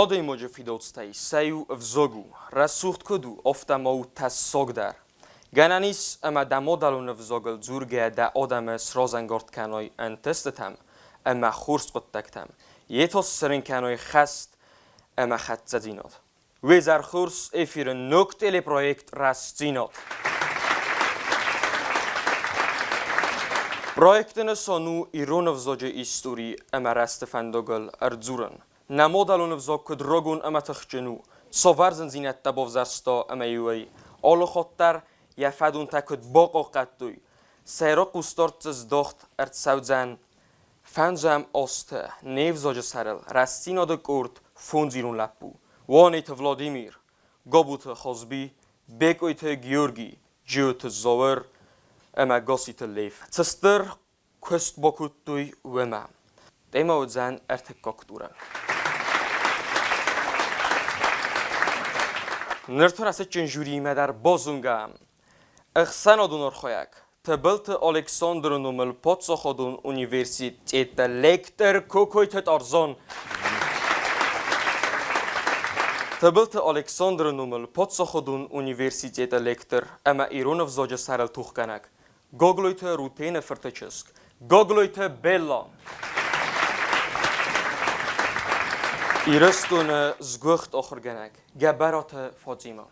Адӕймаджы фидауцтӕй сӕ иу ӕвзаг у, рӕсугъд куыд у, афтӕ ма у тӕссаг дӕр. Гӕнӕн ис, ӕмӕ дӕ мадӕлон ӕвзагыл дзургӕйӕ дӕ адӕмы сразӕнгард кӕной ӕнтыстытӕм ӕмӕ хорз хъуыддӕгтӕм, йе та сцырын кӕной хӕст ӕмӕ хӕццӕдзинад. Уе зӕр хорз эфиры ног телепроект «Рӕстдзинад». Проекты нысан у ирон ӕвзаджы истори ӕмӕ рӕзты фӕндагыл ӕрдзурын. Нӕ мадӕлон ӕвзаг куыд рагон ӕмӕ тыхджын у, цавӕр зындзинӕдтӕ бавзӕрста ӕмӕ-иу ӕй алы хатт дӕр йӕ фӕдонтӕ куыд бахъахъхъӕдтой, сӕйраг хъусдард дзы здӕхт ӕрцӕудзӕн фӕндзӕм азты не взаджы сӕрыл рӕстдзинады къорд фондзирон лӕппу Уанеты Владимир, Габуты Хазби, Бекъойты Георги, Джиоты Зауыр ӕмӕ Гасситы Лев. Цы стыр куыст бакодтой уемӕ. Темӕ уыдзӕн ӕртыккаг туры. Ныр та рацыдджын жюриимӕ дӕр базонгӕ. Ӕхсӕнадон архайӕг Тыбылты Александры номыл паддзахадон университеты лектор Кокойты Тарзан Тыбылты Александры номыл паддзахадон университеты лектор ӕмӕ ирон ӕвзаджы сӕрыл тохгӕнӕг Гаглойты Рутены фырты чызг Гаглойты Белла. Ирыстоны сгуыхт ахуыргӕнӕг Гӕбӕраты Фатимӕ.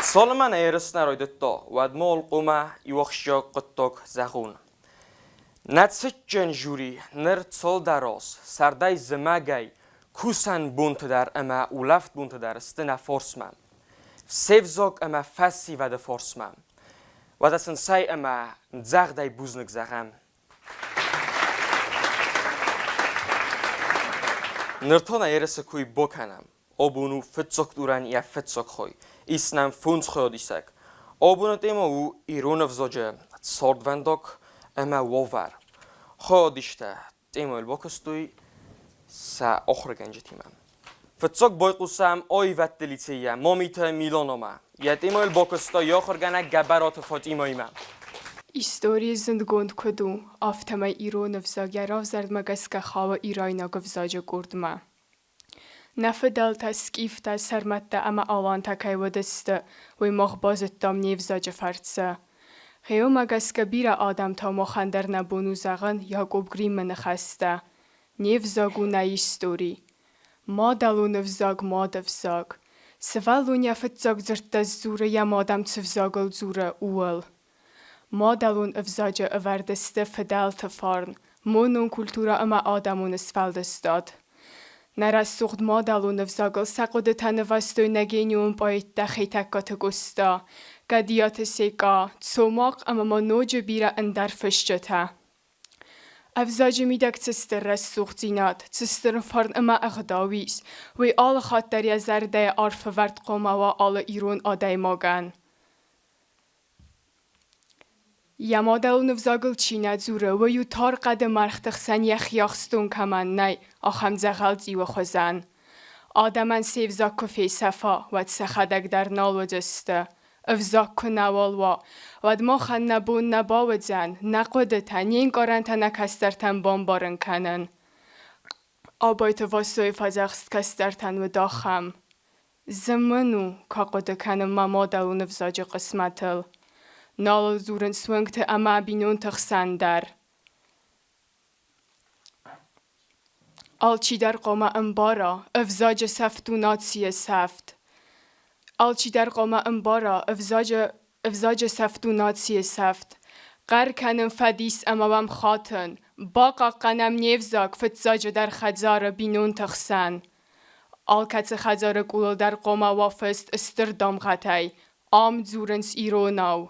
Цалынмӕ нӕ ерыс нӕ райдыдта, уӕдмӕ алкъомӕ иу ахсджиаг хъуыддаг зӕгъон. Нӕ цытджын жюри ныр цалдӕр аз сӕрдӕй зымӕгӕй кусӕн бонты дӕр ӕмӕ улӕфт бонты дӕр сты нӕ фарсмӕ. Се взаг ӕмӕ фӕсивӕды фарсмӕ. Уӕдӕ сын цӕй ӕмӕ дзагъдӕй бузныг зӕгъӕм. Ныр та нӕ ерысы куй бакӕнӕм. Абон у фыццаг турӕн йӕ фыццаг хай. Ис нӕм фондз хайадисӕг. Абоны темӕ у ирон ӕвзаджы цардвӕндаг ӕмӕ уавӕр. Хайадистӕ темӕйыл бакуыстой сӕ ахуыргӕнджытимӕ. Фыццаг байхъусӕм аивӕдты лицейӕ Мамиты Миланамӕ. Йӕ темӕйыл бакуыста йӕ ахуыргӕнӕг Гӕбӕраты Фатимӕимӕ. Историйы зындгонд куыд у, афтӕмӕй ирон ӕвзаг йӕ равзӕрдмӕ гӕсгӕ хауы ирайнаг ӕвзаджы къордмӕ. Нӕ фыдӕлтӕ скъифтӕ, сӕрмӕттӕ ӕмӕ алантӕ кӕй уыдысты, уый мах базыдтам не взаджы фӕрцы. Гъе уымӕ гӕсгӕ бирӕ адӕмтау махӕн дӕр нӕ бон у зӕгъын Якуб Гриммы ныхӕстӕ: Не взаг у нӕ истори. Мадӕлон ӕвзаг мады ӕвзаг. Сывӕллон йӕ фыццаг дзырдтӕ сдзуры йӕ мадӕм цы взагыл дзуры, ууыл. Мадӕлон ӕвзаджы ӕвӕрд сты фыдӕлты фарн, монон культурӕ ӕмӕ адӕмон сфӕлдыстад. Нӕ рӕсугъд мадӕлон ӕвзагыл сӕ хъуыдытӕ нывӕзтой нӕ генион поэттӕ Хетӕгкаты Къоста, Гӕдиаты Секъа, Цомахъ ӕмӕ ма ноджы бирӕ ӕндӕр фысджытӕ. Ӕвзаджы мидӕг цы стыр рӕсугъддзинад, цы стыр фарн ӕмӕ ӕгъдау ис, уый алы хатт дӕр йӕ зӕрдӕйы арф ӕвӕрд хъуамӕ уа алы ирон адӕймагӕн. Йӕ мадӕлон ӕвзагыл чи нӕ дзуры, уый у тар хъӕды мӕргъты хсӕн йӕхи ахстон кӕмӕн нӕй, ахӕм дзӕгъӕл цъиуы хуызӕн. Адӕмӕн се взаг куы фесӕфа, уӕд сӕхӕдӕг дӕр нал уыдзысты. Ӕвзаг куы нӕуал уа, уӕд махӕн нӕ бон нӕ бауыдзӕн нӕ хъуыдытӕ, не нкъарӕнтӕ нӕ кӕстӕртӕн бамбарын кӕнын. Абайты Васойы фӕдзӕхст кӕстӕртӕн уыд ахӕм: Зын мын у, куы ахъуыды кӕнын мӕ мадӕлон ӕвзаджы хъысмӕтыл. Нал ыл дзурынц уынгты ӕмӕ бинонты хсӕн дӕр. Алчидӕр хъуамӕ ӕмбара, ӕвзаджы сӕфт у нацийы сӕфт. Алчидӕр хъуамӕ ӕмбара, ӕвзаджы ӕвзаджы сӕфт у нацийы сӕфт. Хъӕр кӕнын фӕдис ӕмӕ уӕм хатын, бахъахъхъӕнӕм не взаг фыццаджыдӕр хӕдзары бинонты хсӕн. Алкӕцы хӕдзары къулыл дӕр хъуамӕ уа фыст стыр дамгъӕтӕй «Ам дзурынц иронау».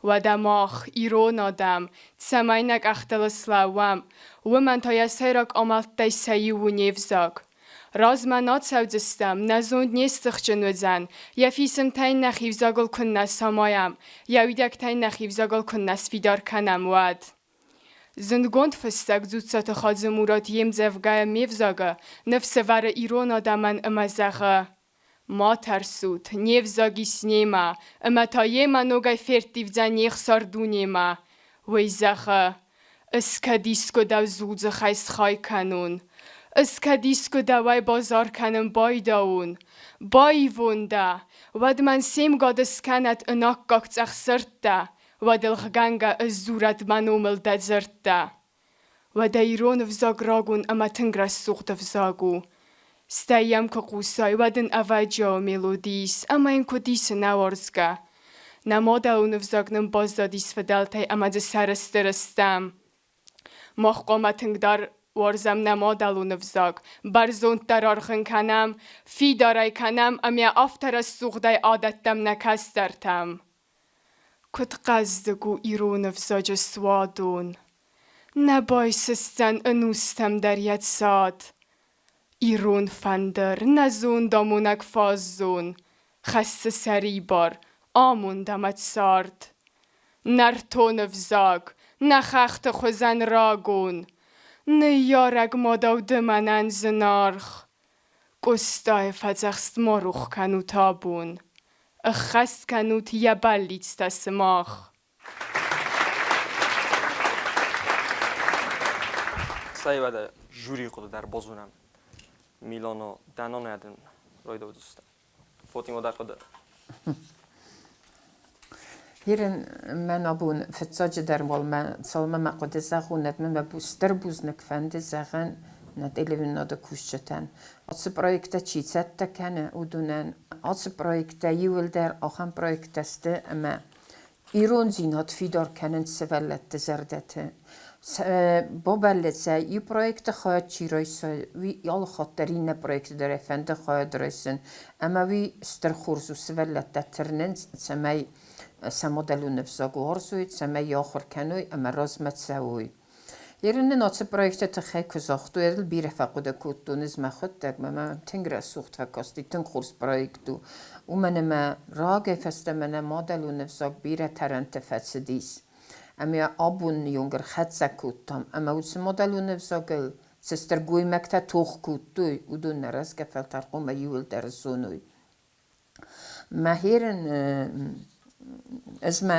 Уӕдӕ мах, ирон адӕм, цӕмӕй нӕ къӕхтыл слӕууӕм, уымӕн та йӕ сӕйраг амӕлттӕй сӕ иу у не взаг. Размӕ нӕ цӕудзыстӕм, нӕ зонд не стыхджын уыдзӕн, йӕ фисынтӕй нӕхи взагыл куыннӕ самайӕм, йӕ уидӕгтӕй нӕхи взагыл куыннӕ сфидар кӕнӕм, уӕд. Зындгонд фыссӕг Дзуццаты Хадзы-Мурат йе мдзӕвгӕйӕ ме взагы ныфс ӕвӕры ирон адӕмӕн ӕмӕ зӕгъы: Ма тӕрсут, не взаг ис немӕ, ӕмӕ та йемӕ ногӕй ферттивдзӕн не хсар дунемӕ. Уый зӕгъы: Ыскӕд искуы дӕу зулдзыхӕй схай кӕнон. Ӕз кӕд искуы дӕуӕй базар кӕнын байдауон, баивон дӕ, уӕд мӕн се мгад ыскӕнӕд ӕнаккаг цъӕх сырдтӕ, уӕд ӕлгъгӕнгӕ ысдзурӕд мӕ номыл дӕ дзырдтӕ. Уӕдӕ ирон ӕвзаг рагон ӕмӕ тынг рӕсугъд ӕвзаг у. Стӕй йӕм куы хъусай, уӕд ын ӕвӕджиауы мелоди ис ӕмӕ йын куыд исы нӕ уарзгӕ. Нӕ мадӕлон ӕвзаг нын баззадис фыдӕлтӕй ӕмӕ дзы сӕрыстыр стӕм. Мах хъуамӕ тынгдӕр уарзӕм нӕ мадӕлон ӕвзаг, бӕрзонддӕр аргъ ын кӕнӕм, фидарӕй кӕнӕм ӕмӕ афтӕ рӕсугъдӕй адӕттӕм нӕ кӕстӕртӕм. Куыд хъӕздыг у ирон ӕвзаджы суадон! Нӕ байсысдзӕн ӕнустӕм дӕр йӕ цад. Ирон фӕндыр, нӕ зондамонӕг фаззон, хӕссы сӕрибар, амонд ӕмӕ цард. Нӕртон ӕвзаг, нӕ хӕхты хуызӕн рагон, ныййарӕг мадау ды мӕнӕн зынаргъ. Къостайы фӕдзӕхст ма рох кӕнут абон, ӕххӕст кӕнут йӕ бӕллицтӕ сымах. Цӕй уӕдӕ жюрийы хъуыды дӕр базонӕм. Милана, дӕ нанайӕ дын райдӕудзыстӕм. Фотима, дӕ хъуыды. Ирын мӕн абон фыццаджыдӕр уал мӕ цалынмӕ мӕ хъуыды зӕгъон, уӕдмӕ мӕ стыр бузныг фӕнды зӕгъын нӕ телеуынынады кусджытӕн. Ацы проекттӕ чи цӕттӕ кӕны, уыдонӕн ацы проекттӕ иууылдӕр ахӕм проекттӕ сты, ӕмӕ ирондзинад фидар кӕнынц сывӕллӕтты зӕрдӕты. Бабӕллицӕ иу проекты хайад чи райса, уый алы хатт дӕр иннӕ проекты дӕр ӕй фӕнды хайад райсын. Ӕмӕ уый стыр хорз у, сывӕллӕттӕ тырнынц, цӕмӕй сӕ мадӕлон ӕвзаг уарзой, цӕмӕй йӕ ахуыр кӕной ӕмӕ размӕ цӕуой. Ерын нын ацы проекты тыххӕй куы загътой, ӕз ыл бирӕ фӕхъуыды кодтон, ӕз мӕхуыдтӕг мӕм тынг рӕсугъд фӕкасти, тынг хорз проект у. Уымӕн ӕмӕ рагӕй фӕстӕмӕ нӕ мадӕлон ӕвзаг бирӕ тӕрӕнты фӕцыдис. Ӕмӕ абоны онг ӕрхӕццӕ кодтам, ӕмӕ уыцы мадӕлон ӕвзагыл цы стыр гоймӕгтӕ тох кодтой, уыдон нӕ рӕзгӕ фӕлтӕр хъуамӕ иууылдӕр зоной. Мӕхерӕн ӕз мӕ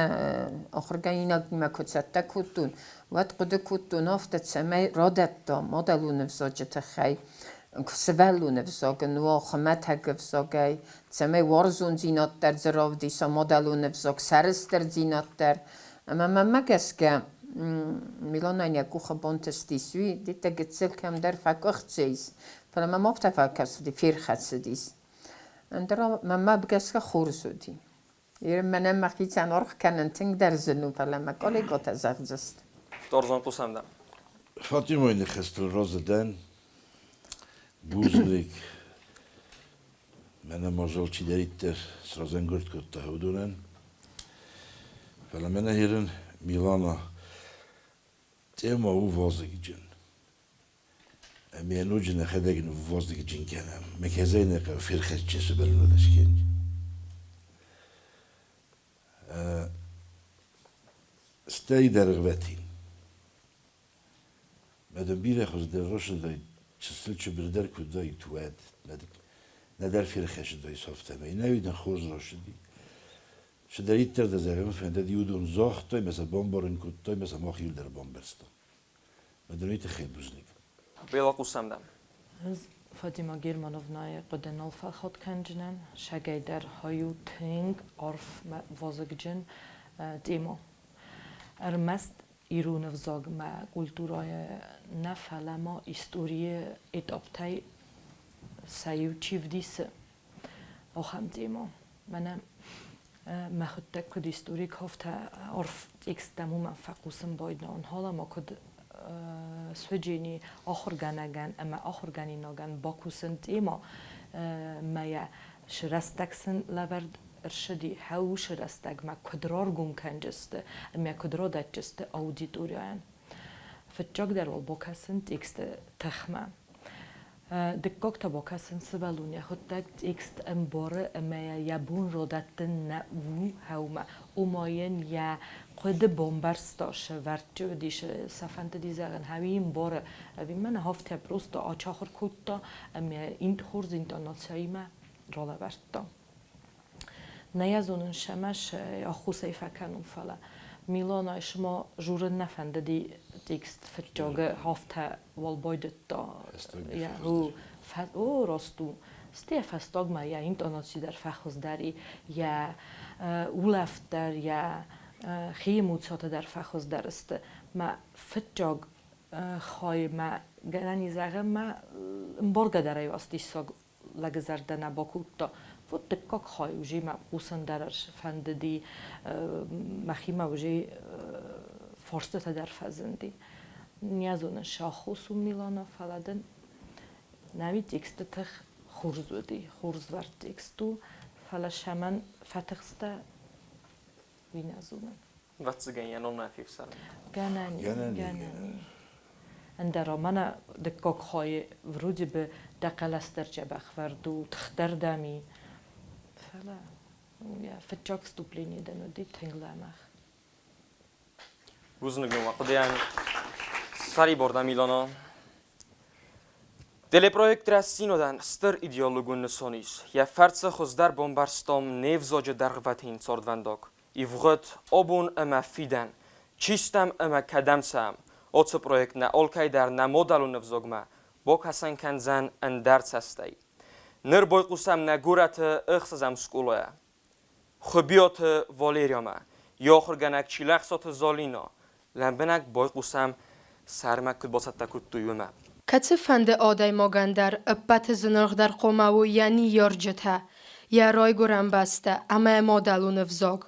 ахуыргӕнинагимӕ куы цӕттӕ кодтон, уӕд хъуыды кодтон афтӕ, цӕмӕй радӕтта мадӕлон ӕвзаджы тыххӕй, сывӕллоны ӕвзагӕн уа хуымӕтӕг ӕвзагӕй, цӕмӕй уарзондзинад дӕр дзы равдиса мадӕлон ӕвзаг, сӕрыстырдзинад дӕр. Ӕмӕ мӕнмӕ гӕсгӕ Милонӕн йӕ къухы бантыстис уый, дидтӕ гыццыл кӕмдӕр фӕкъуыхцы ис, фӕлӕ мӕм афтӕ фӕкӕсыди, ферхӕцыдис. Ӕндӕр мӕнмӕ гӕсгӕ хорз уыди. Мӕнӕн мӕхицӕн аргъ кӕнын тынгдӕр зын у, фӕлӕ мӕ коллегӕтӕ зӕгъдзысты. Торзон хъусӕм дӕм. Фатимойы ныхӕстыл разы дӕн. Бузныг. Мӕнӕ мазал чидӕриддӕр сразӕнгуырд кодта уыдонӕн. Фӕлӕ мӕнӕ ерын Милана тема у вазыгджын. Ӕмӕ ноджы нӕхӕдӕг ныввазыгджын кӕнӕм. Мӕ кӕцӕй нӕ хъӕуы ферхӕцджын сывӕллоны скӕнын. Стӕй дӕргъвӕтин. Мӕ дын бирӕ хуыздӕр рӕсыдӕй чысыл чыбырдӕр куы уыдаид, уӕд нӕдӕр ферхӕссыдаис афтӕмӕй. Нӕуи дын хорз рӕсыди. Цыдӕриддӕр дӕ зӕгъын фӕндыди, уыдон загътой мӕ сӕ бамбарын кодтой мӕ сӕ мах иуылдӕр бамбӕрстам. Мӕ дын уый тыххӕй бузныг. Бела хъусӕм дӕм. Ӕз Фатима Германовнайы хъуыды нал фӕлхатт кӕнджынӕн, сагӕй дӕр хай у тынг арф вазыгджын тема. Ӕрмӕст ирон ӕвзагмӕ культурӕйы нӕ, фӕлӕ ма историйы этаптӕй сӕ иу чи вдисы, ахӕм тема. Мӕнӕ мӕхуыдтӕг куыд историк, афтӕ арф тексттӕм уымӕн фӕхъусын байдайон, ма куыд суджени ахуыргӕнӕгӕн ӕмӕ ахуыргӕнинагӕн бакусын тема мӕйӕ рӕстӕг сын лӕвӕрд ӕрцыди, хӕусы рӕстӕгмӕ куыд раргом кӕнджысты ӕмӕ куыд радӕтджысты аудиторияйӕн. Фыццагдӕр уал бакӕсын тексты тыхмӕ. Дыккаг та бакӕсын сывӕллон йӕхуыдтӕг текст ӕмбары ӕмӕ йӕ бон радӕттын нӕ у хӕумӕ. Ома йын йӕ хъуыды бамбӕрста, сӕвӕрдчы уыдис, сӕ фӕндыди зӕгъын, хӕуи ӕмбары, ӕви мӕнӕ афтӕ просто ачахуыр кодта ӕмӕ хорз интонацияимӕ ралӕвӕрдта. Нӕ йӕ зонын, сӕмӕ сӕ аххосӕй фӕкӕнон, фӕлӕ. Миланайы шыма журын нӕ фӕндыди текст фыццаг афтӕ уал байдыдта. О, раст у. Стӕй фӕстагмӕ йӕ интонаци дӕр фӕхуыздӕр и, йӕ улӕфт дӕр, йӕ хи эмоцитӕ дӕр фӕхуыздӕр сты. Мӕ фыццаг хай мӕ гӕнӕн и зӕгъӕн, мӕ ӕмбаргӕ дӕр ӕй диссаг лӕгы зӕрдӕ нӕ бакодта. Вот дыккаг хай уже мӕ хъусын дӕр фӕндыди, мӕхимӕ уже фарстытӕ дӕр фӕзынди. Не зонын, саххос у Милана, фӕлӕ дын нӕуи тексты тых хорз уыди, хорз вӕрд текст у, фӕлӕ сӕмӕн фӕтыхстӕ, уый нӕ зонын. Ӕвӕццӕгӕн йӕ ном нӕ фефсӕрм. Гӕнӕн и, гӕнӕн и. Ӕндӕра мӕнӕ дыккаг хайы вроде бы дӕ хъӕлӕс дӕр дзӕбӕх вӕрд у, тых дӕр дӕм и. Фӕлӕ йӕ фыццаг вступление дӕн уыди тынг лӕмӕгъ. Бузныг мӕ хъуыдыйӕн. Сӕрибар дӕ, Милана. Телепроект Рӕстдзинад-ӕн стыр идеологон нысан ис. Йӕ фӕрцы хуыздӕр бамбӕрстам не взаджы дӕргъвӕтин цардвӕндаг. Ивгъуыд, абон ӕмӕ фидӕн. Чи стӕм ӕмӕ кӕдӕм цӕуӕм? Ацы проект нӕ алкӕй дӕр нӕ мадӕлон ӕвзагмӕ бакӕсӕн кӕндзӕн ӕндӕр цӕстӕй. Ныр байхъусӕм нӕ горӕты ӕхсӕзӕм скъолайӕ. Хуыбиаты Валериямӕ, йӕ ахуыргӕнӕг Чилӕхсаты Залина. Лӕмбынӕг байхъусӕм, сӕрмӕ куыд бацӕттӕ кодтой, уымӕ. Кӕцыфӕнды адӕймагӕн дӕр ӕппӕты зынаргъдӕр хъуамӕ уой йӕ ныййарджытӕ, йӕ райгуырӕн бӕстӕ ӕмӕ йӕ мадӕлон ӕвзаг.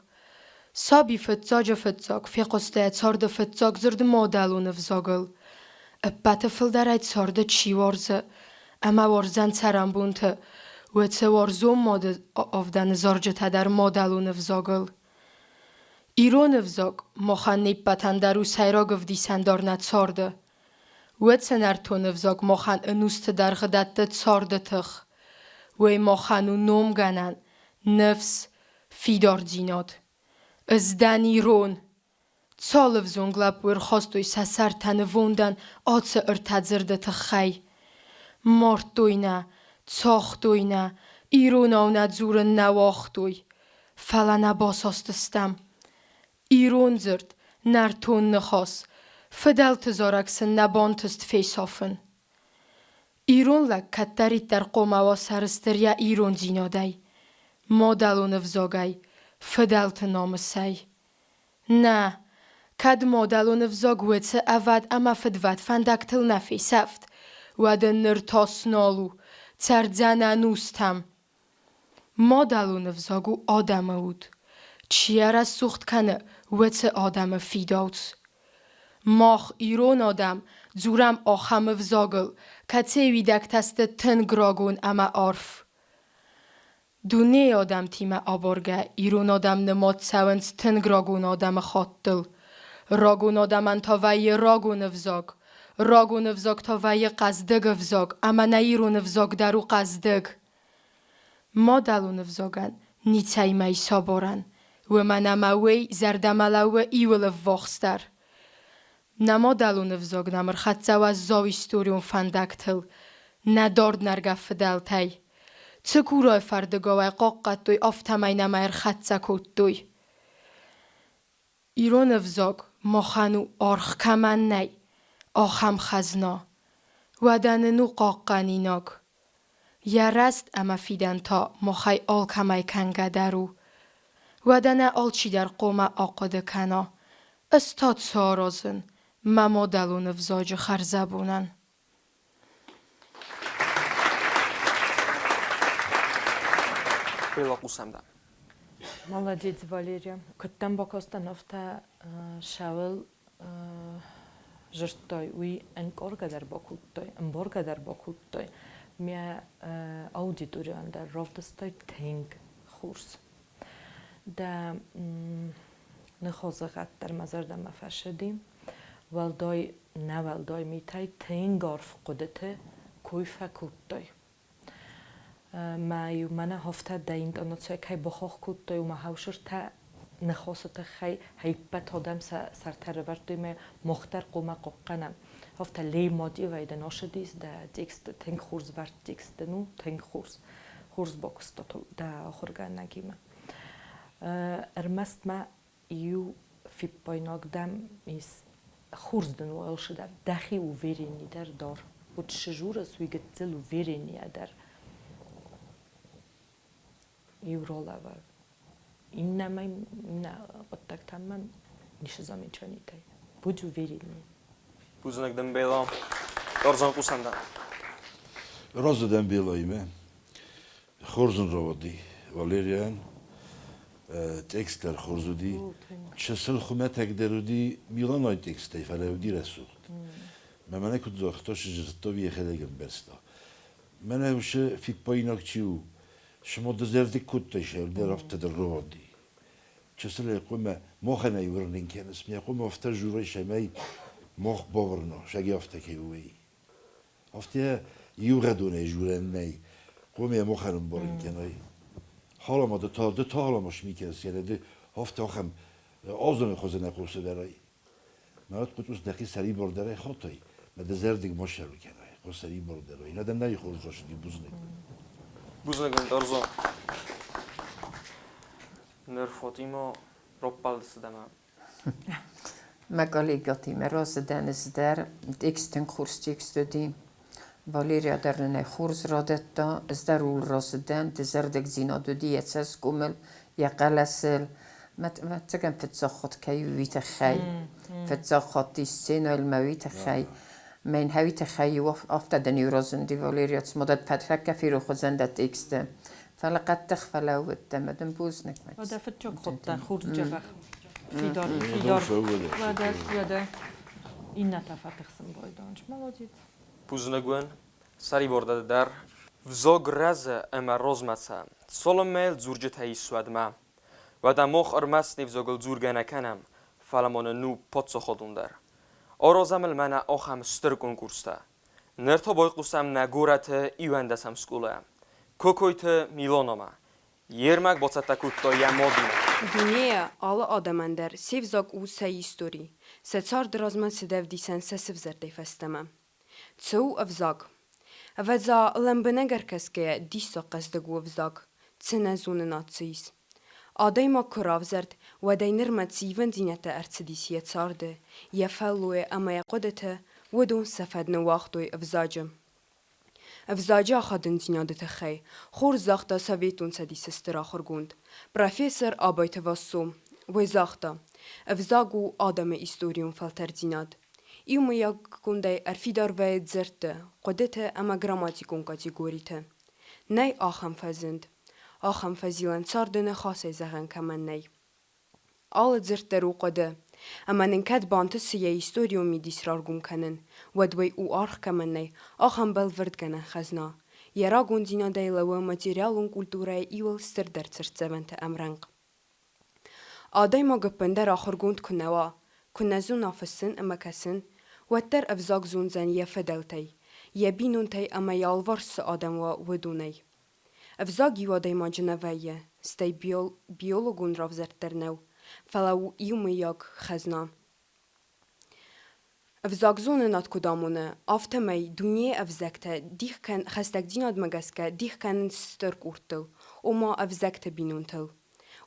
Саби фыццаджы-фыццаг фехъуыста йӕ царды фыццаг дзырд мадӕлон ӕвзагыл. Ӕппӕты фылдӕр ӕй царды чи уарзы ӕмӕ уарздзӕн цӕрӕнбонты, уыцы уарзон мады авдӕны зарджытӕ дӕр мадӕлон ӕвзагыл. Ирон ӕвзаг махӕн не ппӕтӕн дӕр у сӕйраг ӕвдисӕндар нӕ царды. Уӕд сӕ нӕртон ӕвзаг махӕн ӕнусты дӕргъы дӕтты царды тых. Уый махӕн у номгӕнӕн, ныфс, фидардзинад. Ӕз дӕн ирон. Цал ӕвзонг лӕппу ӕрхастой сӕ сӕртӕ нывондӕн ацы ӕртӕ дзырды тыххӕй. Мардтой нӕ, цагътой нӕ, иронау нӕ дзурын нӕ уагътой. Фӕлӕ нӕ басастыстӕм. Ирон дзырд, нӕртон ныхас, фыдӕлты зарӕг сын нӕ бантыст фесафын. Ирон лӕг кӕддӕриддӕр хъуамӕ уа сӕрыстыр йӕ ирондзинадӕй, мадӕлон ӕвзагӕй, фыдӕлты намысӕй. Нӕ, кӕд мадӕлон ӕвзаг уыцы ӕвӕд ӕмӕ фыдвӕд фӕндӕгтыл нӕ фесӕфт, уӕд ын ныр тас нал у, цӕрдзӕн ӕнустӕм. Мадӕлон ӕвзаг у адӕмы уд. Чи йӕ рӕсугъд кӕны, уыцы адӕмы фидауц. Мах, ирон адӕм, дзурӕм ахӕм ӕвзагыл, кӕцыйы уидӕгтӕ сты тынг рагон ӕмӕ арф. Дунейы адӕмтимӕ абаргӕ ирон адӕм нымад цӕуынц тынг рагон адӕмыхаттыл. Рагон адӕмӕн та вӕййы рагон ӕвзаг. Рагон ӕвзаг та вӕййы хъӕздыг ӕвзаг ӕмӕ нӕ ирон ӕвзаг дӕр у хъӕздыг. Мадӕлон ӕвзагӕн ницӕимӕ ис абарӕн, уымӕн ӕмӕ уый зӕрдӕмӕ лӕууы иуыл ӕввахсдӕр. Нӕ мадӕлон ӕвзаг нӕм ӕрхӕццӕ уӕззау историон фӕндӕгтыл, нӕ дарднӕргӕ фыдӕлтӕй. Цыкурайы фӕрдыгау ӕй хъахъхъӕдтой, афтӕмӕй нӕм ӕрхӕццӕ кодтой. Ирон ӕвзаг махӕн у аргъ кӕмӕн нӕй, ахӕм хӕзна. Уӕдӕ нын у хъахъхъӕнинаг. Йӕ рӕзт ӕмӕ фидӕн та махӕй алкӕмӕй кӕнгӕ дӕр у. Уӕдӕ нӕ алчидӕр хъуамӕ ахъуыды кӕна, ӕз та цы аразын мӕ мадӕлон ӕвзаджы хӕрзӕбонӕн. Белла хъусӕм дӕм. Молодец, Валерия. Куыд дӕм бакастӕн, афтӕ сӕуыл зырдтой, уый ӕнкъаргӕ дӕр бакодтой, ӕмбаргӕ дӕр бакодтой. Мӕ аудиторийӕн дӕр равдыстой тынг хорз. Дӕ ныхасы гъӕд дӕр мӕ зӕрдӕмӕ фӕцыди. Уӕлдай нӕ уӕлдай митӕй тынг арф хъуыдыты кой фӕкодтой. Мӕ-иу мӕнӕ афтӕ дӕ интонацийӕ кӕй бахахх кодтой, уымӕ хӕусыртӕ ныхасы тыххӕй ӕппӕт адӕм сӕ сӕртӕ ӕрӕвӕрдтой мӕ мах дӕр хъуамӕ хъахъхъӕнӕм. Афтӕ лейтмотивӕй дын ацыдис дӕ текст тынг хорз вӕрд текст дын у, тынг хорз. Хорз бакуыста дӕ ахуыргӕнӕгимӕ. Ӕрмӕст ма иу Фиппайнаг дӕм ис, хорз дын у алцыдӕр, дӕхи уверенный дӕр дар. Куыд сжурыс, уый гыццыл уверенныйӕ дӕр иу ролӕвӕрд. Иннӕмӕй иннӕ хъуыддӕгтӕм мӕм ницы замечанитӕй. Будь уверенней. Бузныг дын, Бела. Ӕрдзон хъусӕн дӕн. Разы дӕн Белаимӕ. Хорз ын рауади Валерийӕн. Текст дӕр хорз уыди. Чысыл хуымӕтӕгдӕр уыди Миланойы тексттӕй, фӕлӕ уыди рӕсугъд. Мӕ мӕнӕ куыд загъта, сдзырдта, йӕхӕдӕг ӕмбӕрста. Мӕнӕ уыцы фиппаинаг чи у, цыма дызӕрдыг кодтай, сӕрдӕр афтӕ дӕр рауади. Чысылӕй хъуамӕ махӕн ӕй уырнын кӕныс, мӕ хъуамӕ афтӕ дзурай, цӕмӕй мах бауырна, сӕги афтӕ кӕй у, уый. Афтӕ иугъӕдонӕй дзурӕн нӕй, хъуамӕ махӕн ӕмбарын кӕнай. Халама ды та, ды та халама сми кӕныс, кӕнӕ ды афтӕ ахӕм азоны хуызы нӕ хъусы дӕрай. Мӕ хъуцъус дӕхи сӕрибардӕрӕй хотай, мӕ дызӕрдыг ма сӕру кӕнай, хъу сӕрибардӕрӕй. Нӕ дӕм нӕй хорз рӕсыди, бузныг. Бузныг ын, Ӕрдзо. Ныр Фатима раппӕлдысты ӕмӕ Мӕ коллегӕтимӕ разы дӕн ӕз дӕр. Текст тынг хорз текст уыди. Валерия дӕр нын ӕй хорз радӕтта. Ӕз дӕр ууыл разы дӕн. Дызӕрдыгдзинад уыди йӕ цӕсгомыл, йӕ хъӕлӕсыл. Ӕвӕццӕгӕн, фыццаг хатт кӕй у, уый тыххӕй. Фыццаг хатт ис сценӕйыл мӕ уый тыххӕй. Мӕн уый тыххӕй иу афтӕ дын иу разынди, Валерия, цыма дӕ фӕтӕккӕ ферох уыдзӕн дӕ тексты. Фӕлӕ хъӕддых фӕлӕууыдтӕ мӕ дын бузныг. Уӕдӕ фыццаг хатт хорз дзӕбӕх. Фидар, фидар. Уӕдӕ, уӕдӕ. Иннӕтӕ фӕтыхсын байдайынц. Молодец. Бузныг уын, сӕрибар дӕ дӕр. Взаг рӕзы ӕмӕ размӕ цӕ. Цалынмӕ йыл дзурджытӕ ис, уӕдмӕ. Уӕдӕ мах ӕрмӕст не взагыл дзургӕ нӕ кӕнӕм, фӕлӕ ма нын у паддзахадон дӕр. Аразӕм ыл мӕнӕ ахӕм стыр конкурстӕ. Ныр та байхъусӕм нӕ горӕты иуӕндӕсӕм скъолайӕ. Кокойты Миланамӕ. Йе рмӕг бацӕттӕ кодта йӕ мадимӕ. Дунейы алы адӕмӕн дӕр се взаг у сӕ истори, сӕ царды размӕ цыдӕвдисӕн сӕ сывзӕрдӕй фӕстӕмӕ. Цы у ӕвзаг? Ӕвӕдза, лӕмбынӕг ӕркӕсгӕйӕ, диссаг хъӕздыг у ӕвзаг, цы нӕ зонынад дзы ис. Адӕймаг куы равзӕрд, уӕдӕй нырмӕ цы ивӕндзинӕдтӕ ӕрцыдис йӕ царды, йӕ фӕллойы ӕмӕ йӕ хъуыдыты, уыдон сӕ фӕд ныууагътой ӕвзаджы. Ӕвзаджы ахадындзинады тыххӕй хорз загъта Советон Цӕдисы стыр ахуыргонд, профессор Абайты Вассо. Уый загъта, ӕвзаг у адӕмы историон фӕлтӕрддзинад. Иумӕйаггондӕй ӕрфидар вӕййы дзырдты, хъуыдыты ӕмӕ грамматикон категориты. Нӕй ахӕм фӕзынд, ахӕм фӕзилӕн царды ныхасӕй зӕгъӕн кӕмӕн нӕй. Алы дзырд дӕр у хъуыды, ӕмӕ нын кӕд бантысы йӕ историон мидис раргом кӕнын, уӕд уый у аргъ кӕмӕн нӕй, ахӕм бӕлвырдгӕнӕн хӕзна. Йӕ рагондзинадӕй лӕууы материалон культурӕйы иуыл стырдӕр цыртдзӕвӕнты ӕмрӕнхъ. Адӕймаг ӕппындӕр ахуыргонд куы нӕ уа, куы нӕ зона фыссын ӕмӕ кӕсын, уӕддӕр ӕвзаг зондзӕн йӕ фыдӕлтӕй, йӕ бинонтӕй ӕмӕ йӕ алыварс цы адӕм уа, уыдонӕй. Ӕвзаг иу адӕймаджы нӕ вӕййы, стӕй биологон равзӕрд дӕр нӕу, фӕлӕ у иумӕйаг хӕзна. Ӕвзагзонынад куыд амоны, афтӕмӕй дунейы ӕвзӕгтӕ дих кӕн хӕстӕгдзинадмӕ гӕсгӕ дих кӕнынц стыр къордтыл, ома ӕвзӕгты бинонтыл.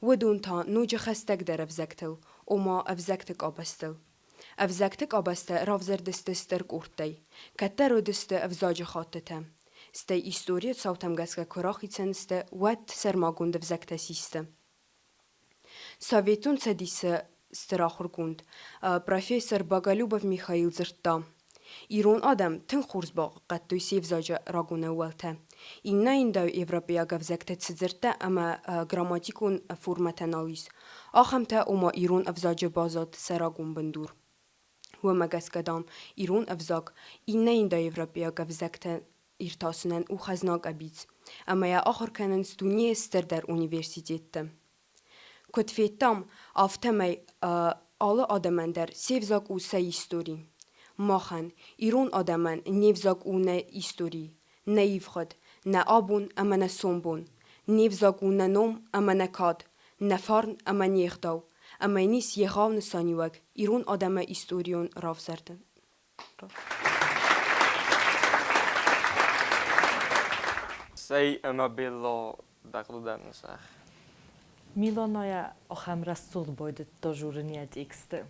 Уыдон та ноджы хӕстӕгдӕр ӕвзӕгтыл, ома ӕвзӕгты къабӕзтыл. Ӕвзӕгты къабӕзтӕ равзӕрдысты стыр къордтӕй, кӕддӕр уыдысты ӕвзаджы хӕттытӕ. Стӕй историйы цаутӕм гӕсгӕ куы рахицӕн сты, уӕд сӕрмагонд ӕвзӕгтӕ систы. Советон Цӕдисы стыр ахуыргонд, профессор Боголюбов Михаил дзырдта, ирон адӕм тынг хорз бахъахъхъӕдтой се взаджы рагон ӕууӕлтӕ. Иннӕ индоевропейаг ӕвзӕгтӕ цы дзырдтӕ ӕмӕ грамматикон формӕтӕ нал ис, ахӕмтӕ, ома ирон ӕвзаджы баззад сӕ рагон бындур. Уымӕ гӕсгӕ, дам, ирон ӕвзаг иннӕ индоевропейаг ӕвзӕгтӕ иртасынӕн у хӕзна къӕбиц, ӕмӕ йӕ ахуыр кӕнынц дунейы стырдӕр университетты. Куыд федтам, афтӕмӕй алы адӕмӕн дӕр се взаг у сӕ истори. Махӕн, ирон адӕмӕн, не взаг у нӕ истори, нӕ ивгъуыд, нӕ абон ӕмӕ нӕ сомбон. Не взаг у нӕ ном ӕмӕ нӕ кад, нӕ фарн ӕмӕ не гъдау, ӕмӕ йын ис егъау нысаниуӕг ирон адӕмы историон равзӕрды. Цӕй ӕмӕ Белло дӕ хъуыды дӕр нысах. Милонайӕ ахӕм рӕсугъд байдыдта журын йӕ тексты.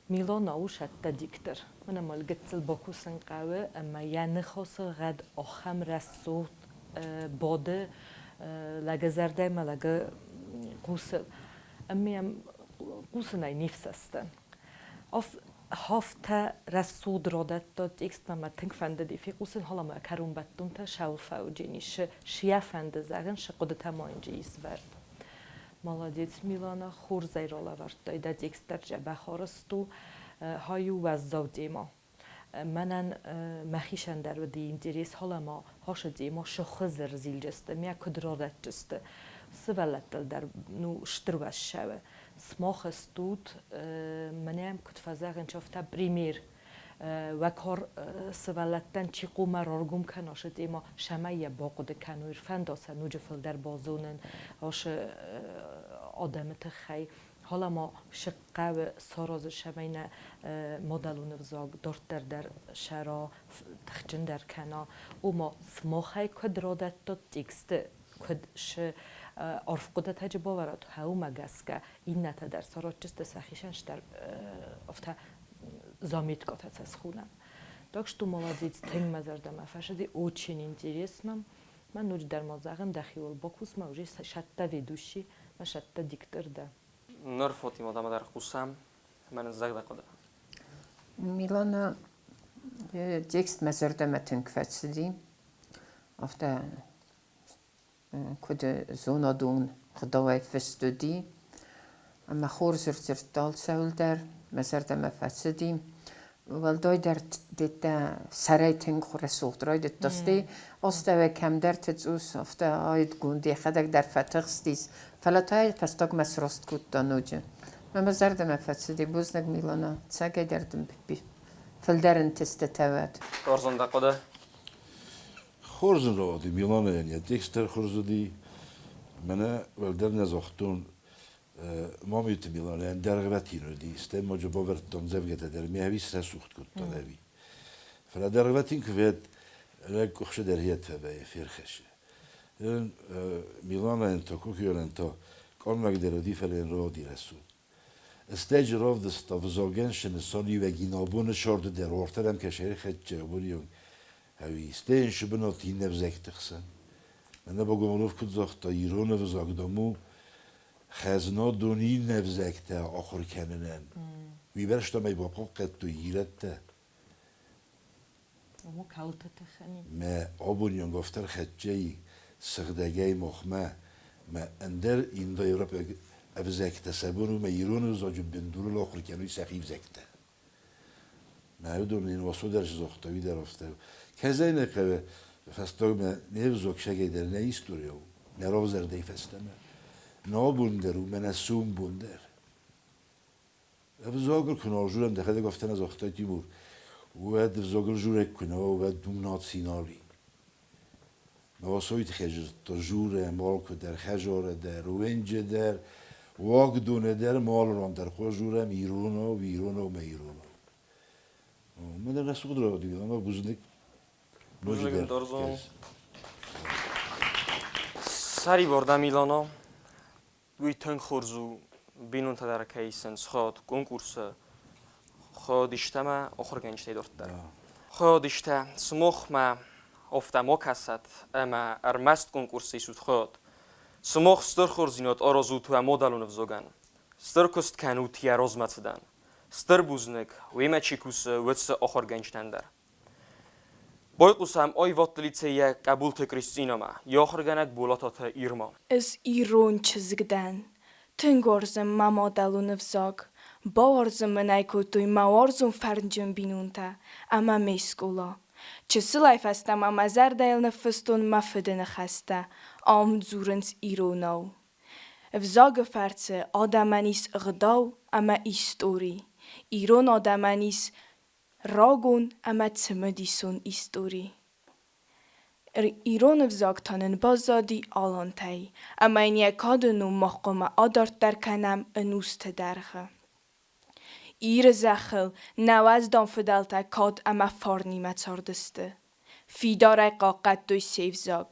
Милона у сӕттӕ диктор. Мӕнӕ ма гыццыл бакусын хъӕуы ӕмӕ йӕ ныхасы гъӕд ахӕм рӕсугъд бады лӕгы зӕрдӕмӕ, лӕгы хъусыл. Ӕмӕ йӕм хъусынӕй не фсӕстӕн. Афтӕ рӕсугъд радӕтта текстмӕ мӕ тынг фӕндыди фехъусын, фӕлӕ мӕ кӕронбӕттӕнтӕ сӕлфӕуджын ис, шы йӕ фӕнды зӕгъын, шы хъуыдытӕ ма йын ис вӕрд. Молодец, Милана, хорзӕй ралӕвӕрдтай дӕ текст дӕр дзӕбӕх арӕзт у. Хай у уӕззау тема. Мӕнӕн мӕхицӕн дӕр уыди интерес, фӕлӕ ма ацы тема шы хуызы рзилджысты, мӕ куыд радӕтджысты. Сывӕллӕттыл дӕр ну стыр уӕззау. Смах стут, мӕнӕ куыд фӕзӕгъынц, афтӕ пример. Уӕ кар сывӕллӕттӕн чи хъуамӕ раргом кӕна ацы тема, цӕмӕй йӕ бахъуыды кӕной, фӕнда сӕ ноджы фылдӕр базонын ацы адӕмы тыххӕй. Фӕлӕ ма шы хъӕуы саразын, цӕмӕй нӕ мадӕлон ӕвзаг дарддӕр дӕр сӕра, тыхджындӕр кӕна, ома сымахӕй куыд радӕттат тексты, куыд шы арф хъуыдытӕджы бавӕрат, уымӕ гӕсгӕ иннӕтӕ дӕр саразджысты сӕхицӕн стӕр афтӕ заметкӕтӕ сӕ схонӕм. Так что молодец, тынг мӕ зӕрдӕмӕ фӕцыди, очень интересно. Мӕ ноджыдӕр ма зӕгъын, дӕхиуыл бакус, мӕ уже сӕттӕ ведущий, мӕ сӕттӕ диктор дӕ. Ныр Фатима дӕмӕ дӕр хъусӕм, ӕмӕ нын зӕгъ дӕ хъуыды. Милана текст мӕ зӕрдӕмӕ тынг фӕцыди. Афтӕ куыд зонадон ӕгъдауӕй фыст уыди. Ӕмӕ хорз ӕрдзырдта алцӕуыл дӕр, мӕ зӕрдӕмӕ фӕцыди. Уӕлдайдӕр деттӕ сӕрӕй тынг рӕсугъд райдыдта, стӕй астӕуӕй кӕмдӕрты цъус афтӕ аидгонд йӕхӕдӕг дӕр фӕтыхстис, фӕлӕ та йӕ фӕстагмӕ сраст кодта ноджы. Мӕ мӕ зӕрдӕмӕ фӕцыди, бузныг, Милана, цӕгӕйдӕр дын фылдӕр ӕнтыстытӕ уӕд. Хорз дӕ хъуыды. Хорз ын рауади, Миланайӕн йӕ текст дӕр хорз уыди. Мӕнӕ уӕлдӕр нӕ загътон, Мамиты Миланайӕн дӕргъвӕтин уыди, стӕй ма бавӕрдтон дзӕвгӕтӕ дӕр, ме ӕви срӕсугъд кодтон ӕви. Фӕлӕ дӕргъвӕтин куы фед, лӕг къухсы дӕр йед фӕвӕййы, ферхӕссы. Миланайӕн та, Кокионӕн та къаннӕгдӕр уыди, фӕлӕ йын рауади рӕсугъд. Стӕй равдыста взагӕн нысаниуӕгин абоны сӕрды дӕр ортӕрӕм кӕсӕй хӕццӕ абонион ӕви стӕй шы бынат иннӕ взӕгты хсӕн. Мӕнӕ Богомолов куыд загъта, ирон ӕвзаг, дам, у хӕзнадон иннӕ взӕгтӕ ахуыр кӕнынӕн. Уый бӕрстӕм ӕй бахъахъхъӕдтой ирӕттӕ. Мӕ абонион автор хӕццӕй сыгъдӕгӕй махмӕ мӕ ӕндӕр индоевропаг ӕвзӕгтӕ сӕ бон у мӕ ирон ӕвзаджы бындурыл ахуыр кӕной сӕхи взӕгтӕ. Мӕ уыдон ын Васо дӕр загъта, уый дӕр афтӕ. Кӕцӕй нӕ хъӕуы фӕстагмӕ не взаг сӕгӕй дӕр нӕ истори у, нӕ равзӕрдӕй фӕстӕмӕ. Нӕ абон дӕр у, мӕнӕ сомбон дӕр. Ӕвзагыл куы нал журӕм, дӕхӕдӕг афтӕ нӕ загътай, Тимур, уӕд ӕвзагыл журӕг куы нӕ уа, уӕд уым наци нал и. Васойы тыххӕй зыдта журӕ, малкуы дӕр, хӕзорӕ дӕр, уенджы дӕр, уагдоны дӕр, малрон дӕр хъуа журӕм иронау, иронау мӕ иронау. Мӕнӕ рӕсугъд рауади, ӕмӕ бузныг. Бузныг, Дорзон. Сӕрибар дӕ, Милана. Уый тынг хорз у, бинонтӕ дӕр кӕй исынц хайад конкурсы хайадистӕ ӕмӕ ахуыргӕнджытӕй дарддӕр. Хайадистӕ сымахмӕ афтӕ ма кӕсӕт ӕмӕ ӕрмӕст конкурсы исут хайад. Сымах стыр хорздзинад аразут уӕ мадӕлон ӕвзагӕн. Стыр куыст кӕнут йӕ размӕцыдӕн. Стыр бузныг, уемӕ чи кусы, уыцы ахуыргӕнджытӕн дӕр. Байхъусӕм аивӕдты лицейӕ Къӕбулты Кристинӕмӕ, йӕ ахуыргӕнӕг Болататы Ирмӕ. Ӕз ирон чызг дӕн. Тынг уарзын мӕ мадӕлон ӕвзаг. Бауарзын мын ӕй кодтой мӕ уарзон фӕрнджын бинонтӕ ӕмӕ ме скъола. Чысылӕй фӕстӕмӕ мӕ зӕрдӕйыл ныффыстон мӕ фыды ныхӕстӕ: ам дзурынц иронау. Ӕвзагы фӕрцы адӕмӕн ис ӕгъдау ӕмӕ истори. Ирон адӕмӕн ис рагон ӕмӕ цымыдисон истори. Ирон ӕвзаг та нын баззади алантӕй, ӕмӕ йын йӕ кады ном мах хъуамӕ адарддӕр кӕнӕм ӕнусты дӕргъы. Иры зӕххыл нӕ уӕздан фыдӕлтӕ кад ӕмӕ фарнимӕ цардысты. Фидарӕй хъахъхъӕдтой се взаг.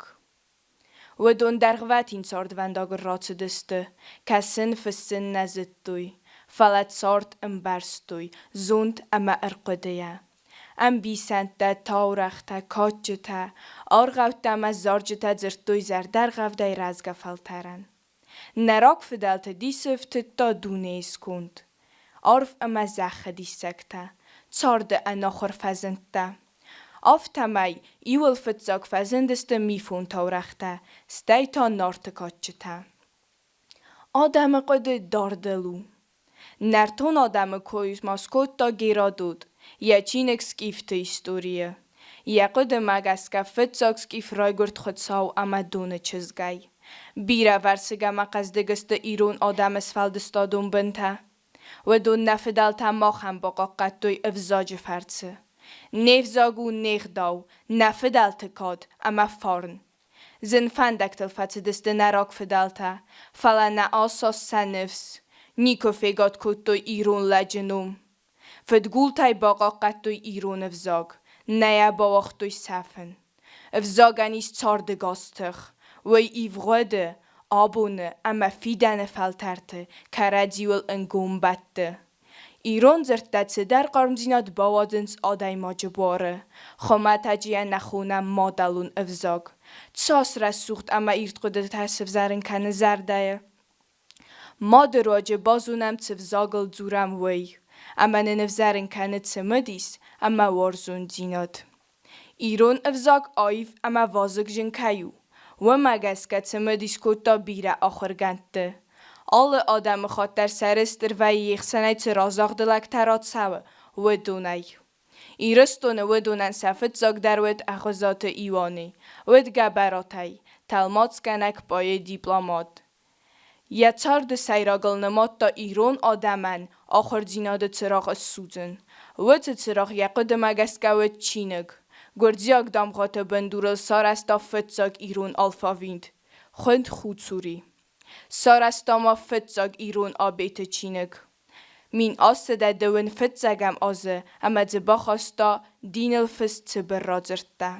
Уыдон дӕргъвӕтин цардвӕндагыл рацыдысты, кӕсын, фыссын нӕ зыдтой, фӕлӕ цард ӕмбӕрстой зонд ӕмӕ ӕрхъуыдыйӕ. Ӕмбисӕндтӕ, таурӕгътӕ, кадджытӕ, аргъӕуттӕ ӕмӕ зарджытӕ дзырдтой зӕрдӕргъӕвдӕй рӕзгӕ фӕлтӕрӕн. Нӕ рагфыдӕлты дисы ӕфтыдта дунейы сконд, арв ӕмӕ зӕххы диссӕгтӕ, царды ӕнахуыр фӕзындтӕ. Афтӕмӕй, иуыл фыццаг фӕзындысты мифон таурӕгътӕ, стӕй та Нарты кадджытӕ. Адӕмы хъуыды дардыл у. Нӕртон адӕмы кой ма скодта Геродот йӕ чиныг «Скифты историйы». Йӕ хъуыдымӕ гӕсгӕ фыццаг скиф райгуырд Хуыцау ӕмӕ Доны чызгӕй. Бирӕвӕрсыг ӕмӕ хъӕздыг сты ирон адӕмы сфӕлдыстадон бынтӕ. Уыдон нӕ фыдӕлтӕ махӕн бахъахъхъӕдтой ӕвзаджы фӕрцы. Не взаг у не гъдау, нӕ фыдӕлты кад ӕмӕ фарн. Зын фӕндӕгтыл фӕцыдысты нӕ рагфыдӕлтӕ, фӕлӕ нӕ асаст сӕ ныфс, никуы фегад кодтой ирон лӕджы ном. Фыдгултӕй бахъахъхъӕдтой ирон ӕвзаг, нӕ йӕ бауагътой сӕфын. Ӕвзагӕн ис цардыгас тых, уый ивгъуыды, абоны ӕмӕ фидӕны фӕлтӕрты кӕрӕдзиуыл ӕнгом бӕтты. Ирон дзырдтӕ цыдӕр хъармдзинад бауадзынц адӕймаджы буары, хуымӕтӕджы йӕ нӕ хонӕм мадӕлон ӕвзаг. Цас рӕсугъд ӕмӕ ирд хъуыдытӕ сывзӕрын кӕны зӕрдӕйы. Мады руаджы базонӕм цы взагыл дзурӕм, уый, ӕмӕ нын ӕвзӕрын кӕны цымыдис ӕмӕ уарзондзинад. Ирон ӕвзаг аив ӕмӕ вазыгджын кӕй у, уымӕ гӕсгӕ цымыдис кодта бирӕ ахуыргӕндты. Алы адӕмыхатт дӕр сӕрыстыр вӕййы йе хсӕнӕй цы разагъды лӕгтӕ рацӕуы, уыдонӕй. Ирыстоны уыдонӕн сӕ фыццагдӕр уыд Ӕгъуызаты Иуане, уыд Гӕбӕратӕй, тӕлмацгӕнӕг, поэт, дипломат. Йӕ царды сӕйрагыл нымадта ирон адӕмӕн ахуырдзинады цырагъ ссудзын. Уыцы цырагъ йӕ хъуыдымӕ гӕсгӕ уыд чиныг. Гуырдзиаг дамгъӕты бындурыл сарӕзта фыццаг ирон алфавит, хуынд Хуцури. Сарӕзта ма фыццаг ирон абеты чиныг. 1825 азы ӕмӕ дзы бахаста диныл фыст цыбыр радзырдтӕ.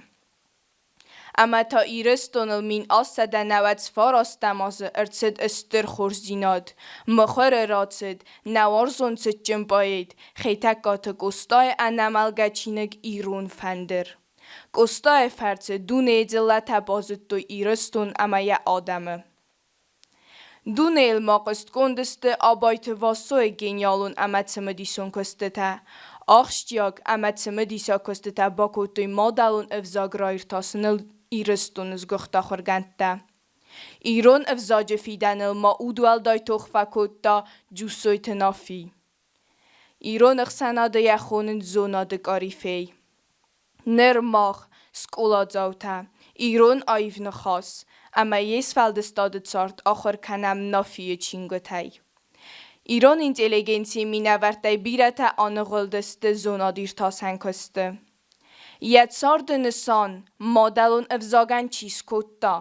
Ӕмӕ та Ирыстоныл 1899 азы ӕрцыд стыр хорздзинад, мыхуыры рацыд нӕ уарзон цытджын поэт Хетӕгкаты Къостайы ӕнӕмӕлгӕ чиныг «Ирон фӕндыр». Къостайы фӕрцы дунейы дзыллӕтӕ базыдтой Ирыстон ӕмӕ йӕ адӕмы. Дунейыл ма хъуыстгонд сты Абайты Васойы гениалон ӕмӕ цымыдисон куыстытӕ. Ахсджиаг ӕмӕ цымыдисаг куыстытӕ бакодтой мадӕлон ӕвзаг раиртасыныл Ирыстоны сгуыхт ахуыргӕндтӕ. Ирон ӕвзаджы фидӕныл ма удуӕлдай тох фӕкодта Джусойты Нафи. Ирон ӕхсӕнады йӕ хонынц зонады къарифей. Ныр мах, скъоладзаутӕ, ирон аив ныхас ӕмӕ йе сфӕлдыстады цард ахуыр кӕнӕм Нафийы чингуытӕй. Ирон интеллигенцийы минӕвӕрттӕй бирӕтӕ аныгъуылдысты зонад-иртасӕн куысты. Йӕ царды нысан мадӕлон ӕвзагӕн чи скодта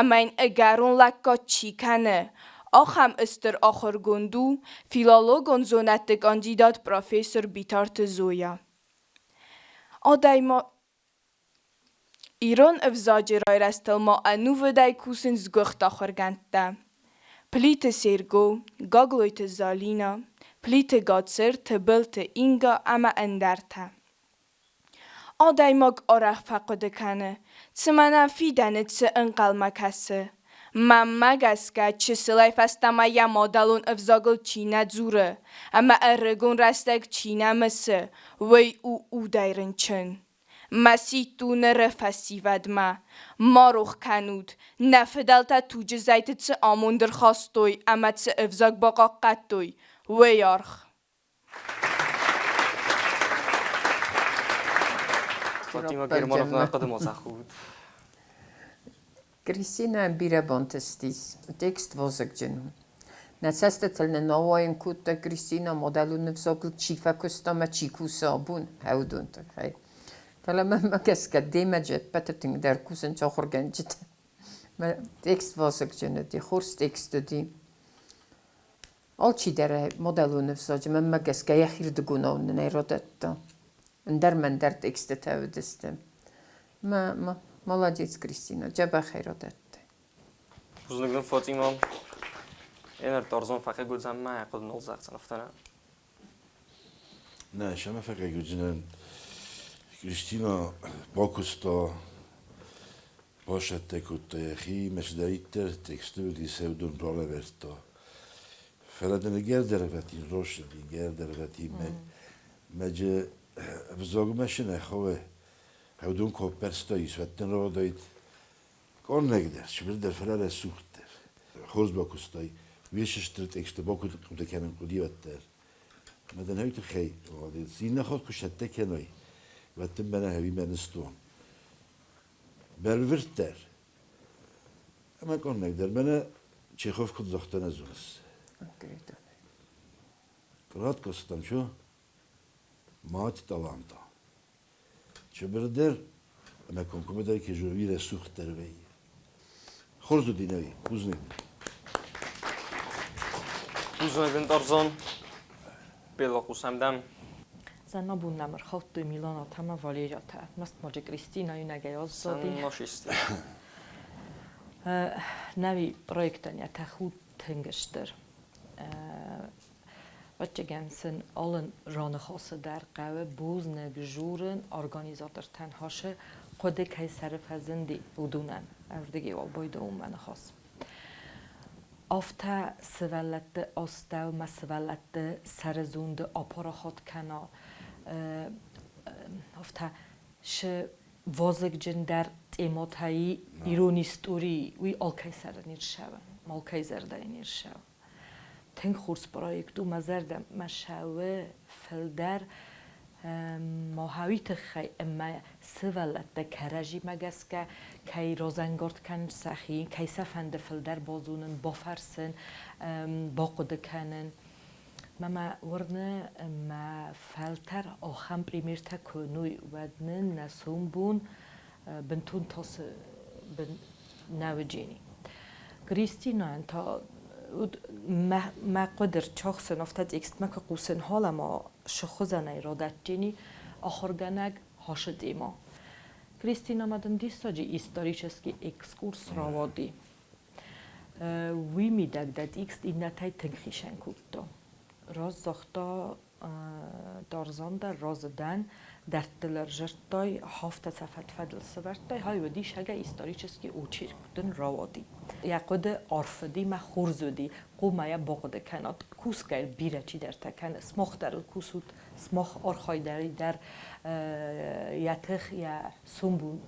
ӕмӕ йын ӕгӕрон лӕггад чи кӕны, ахӕм стыр ахуыргонд у филологон зонӕдты кандидат профессор Битарты Зоя. Адӕймаг Ирон ӕвзаджы райрӕзтыл ма ӕнувыдӕй кусынц сгуыхт ахуыргӕндтӕ: Плиты Серго, Гаглойты Залинӕ, Плиты Гацыр, Тыбылты Инга ӕмӕ ӕндӕртӕ. Адӕймаг арӕх фӕхъуыды кӕны, цымӕ нӕм фидӕны цы ӕнхъӕлмӕ кӕсы. Мӕнмӕ гӕсгӕ, чысылӕй фӕстӕмӕ йӕ мадӕлон ӕвзагыл чи нӕ дзуры ӕмӕ ӕрыгон рӕстӕг чи нӕ мысы, уый у удӕй рынчын. Мӕ сидт у ныры фӕсивӕдмӕ: ма рох кӕнут, нӕ фыдӕлтӕ туджы зӕйты цы амонд ӕрхастой ӕмӕ цы ӕвзаг бахъахъхъӕдтой, уый аргъ. Фатима Германовна хъуыды ма Кристинӕ бирӕ бантыстис. Текст вазыгджын у. Нӕ цӕстытыл нын ауайын кодта Кристинӕ мадӕлон ӕвзагыл чи фӕкуыста ӕмӕ чи кусы абон, уыдон тыххӕй. Фӕлӕ мӕнмӕ гӕсгӕ демӕджы ӕппӕты тынгдӕр кусынц ахуыргӕнджытӕ. Мӕ текст вазыгджын уыди, хорз текст уыди. Алчидӕр ӕй мадӕлон ӕвзаджы мӕнмӕ гӕсгӕ йӕхирдыгонау нын ӕй радӕтта. Ӕндӕр мӕ ӕндӕр текстытӕ уыдысты. Мӕ молодец, Кристина, дзӕбӕх ӕй радӕттай. Бузныг дын, Фатима. Еныр Тарзан фӕхъыг уыдзӕн мӕ хъуыды нал зӕгъдзӕн, афтӕ нӕ? Нӕ, сӕмӕ фӕхъыг уыдзынӕн. Кристина бакуыста, басӕттӕ кодта йӕхи, мӕ цыдӕриддӕр тексты уыди, сӕ уыдон ралӕвӕрдта. Фӕлӕ дын ӕгӕр дӕргъвӕтин росыди, ӕгӕр дӕргъвӕтин мӕджы ӕвзагмӕ сы нӕ хъӕуы. Уыдон куы аппӕрста, исвӕттын рауадаид къаннӕгдӕр, цыбырдӕр, фӕлӕ рӕсугъддӕр. Хорз бакуыстай, уе стыр тексты бахъуыды кӕнын хъуыди уӕддӕр. Мӕ дын уый тыххӕй иннӕ хатт куы сӕттӕ кӕной, уӕд дын мӕнӕ хӕуимӕ ныстуан. Бӕлвырддӕр ӕмӕ къаннӕгдӕр мӕнӕ Чехов куыд загъта, нӕ зоныс? Кратко там что? Мать таланта. Чыбырдӕр ӕмӕ комкоммӕ ке зоны, рӕсугъддӕр вӕййы. Хорз уыди нӕ бузныг. Бузныг дын, Тарзан. Бела хъусӕм дӕм. Сӕ бун нӕм ӕрхаудтой Миланатӕ ӕмӕ Валерятӕ. Ӕрмӕст ма джы Кристина иунӕгӕй аззади. Сӕн Нӕуи проектӕн йӕ тӕх у тынг стыр. Ӕвӕццӕгӕн сын алы раныхасы дӕр хъӕуы бузныг журын организатортӕн хӕсы хъуыды кӕй сӕры фӕзынди, уыдонӕн. Ӕрдыгӕй уал байдауын мӕ ныхас. Афтӕ сывӕллӕтты астӕу мӕ сывӕллӕтты сӕры зонды апарахат кӕна, афтӕ шы вазыгджындӕр темӕтӕй ирон истори, уый алкӕй сӕры не рсӕуы, алкӕй зӕрдӕйы не рсӕуы. Тынг хорз проект у, мӕ зӕрдӕмӕ сӕуы фылдӕр махӕуи тыххӕй ӕмӕ сывӕллӕттӕ кӕрӕдзимӕ гӕсгӕ кӕй разӕнгард кӕнынц сӕхи, кӕй сӕ фӕнды фылдӕр базонын, бафӕрсын, бахъуыды кӕнын. Мӕ мӕ уырны, мӕ фӕлтӕр ахӕм примертӕ куы уыной, уӕд нын нӕ сомбон бынтон тасы бын нӕ уыджени. Кристинӕн та уыд мӕ хъуыды рчахсын, афтӕ текстмӕ куы хъусын халӕма сыхуызӕнӕй радӕтджени ахуыргӕнӕг хасы тема. Кристина ма дын диссаджы исторический экскурс рауади. Уый мидӕг дӕ текст иннӕтӕй тынг хицӕн кодта. Раст загъта Тарзан дӕр разы дӕн, дӕрдтыл ӕрзырдтай, хафтӕ сӕ фӕд-фӕдыл сӕвӕрдтай, хай уыди сӕгӕ исторический очерк дын рауади. Йӕ хъуыды арф уыди мӕ хорз уыди, хъуамӕ йӕ бахъуыды кӕнат. Кусгӕ йыл бирӕ чидӕртӕ кӕны, сымах дӕр ыл кусут, сымах архайдӕй дӕр йӕ тых, йӕ сомбон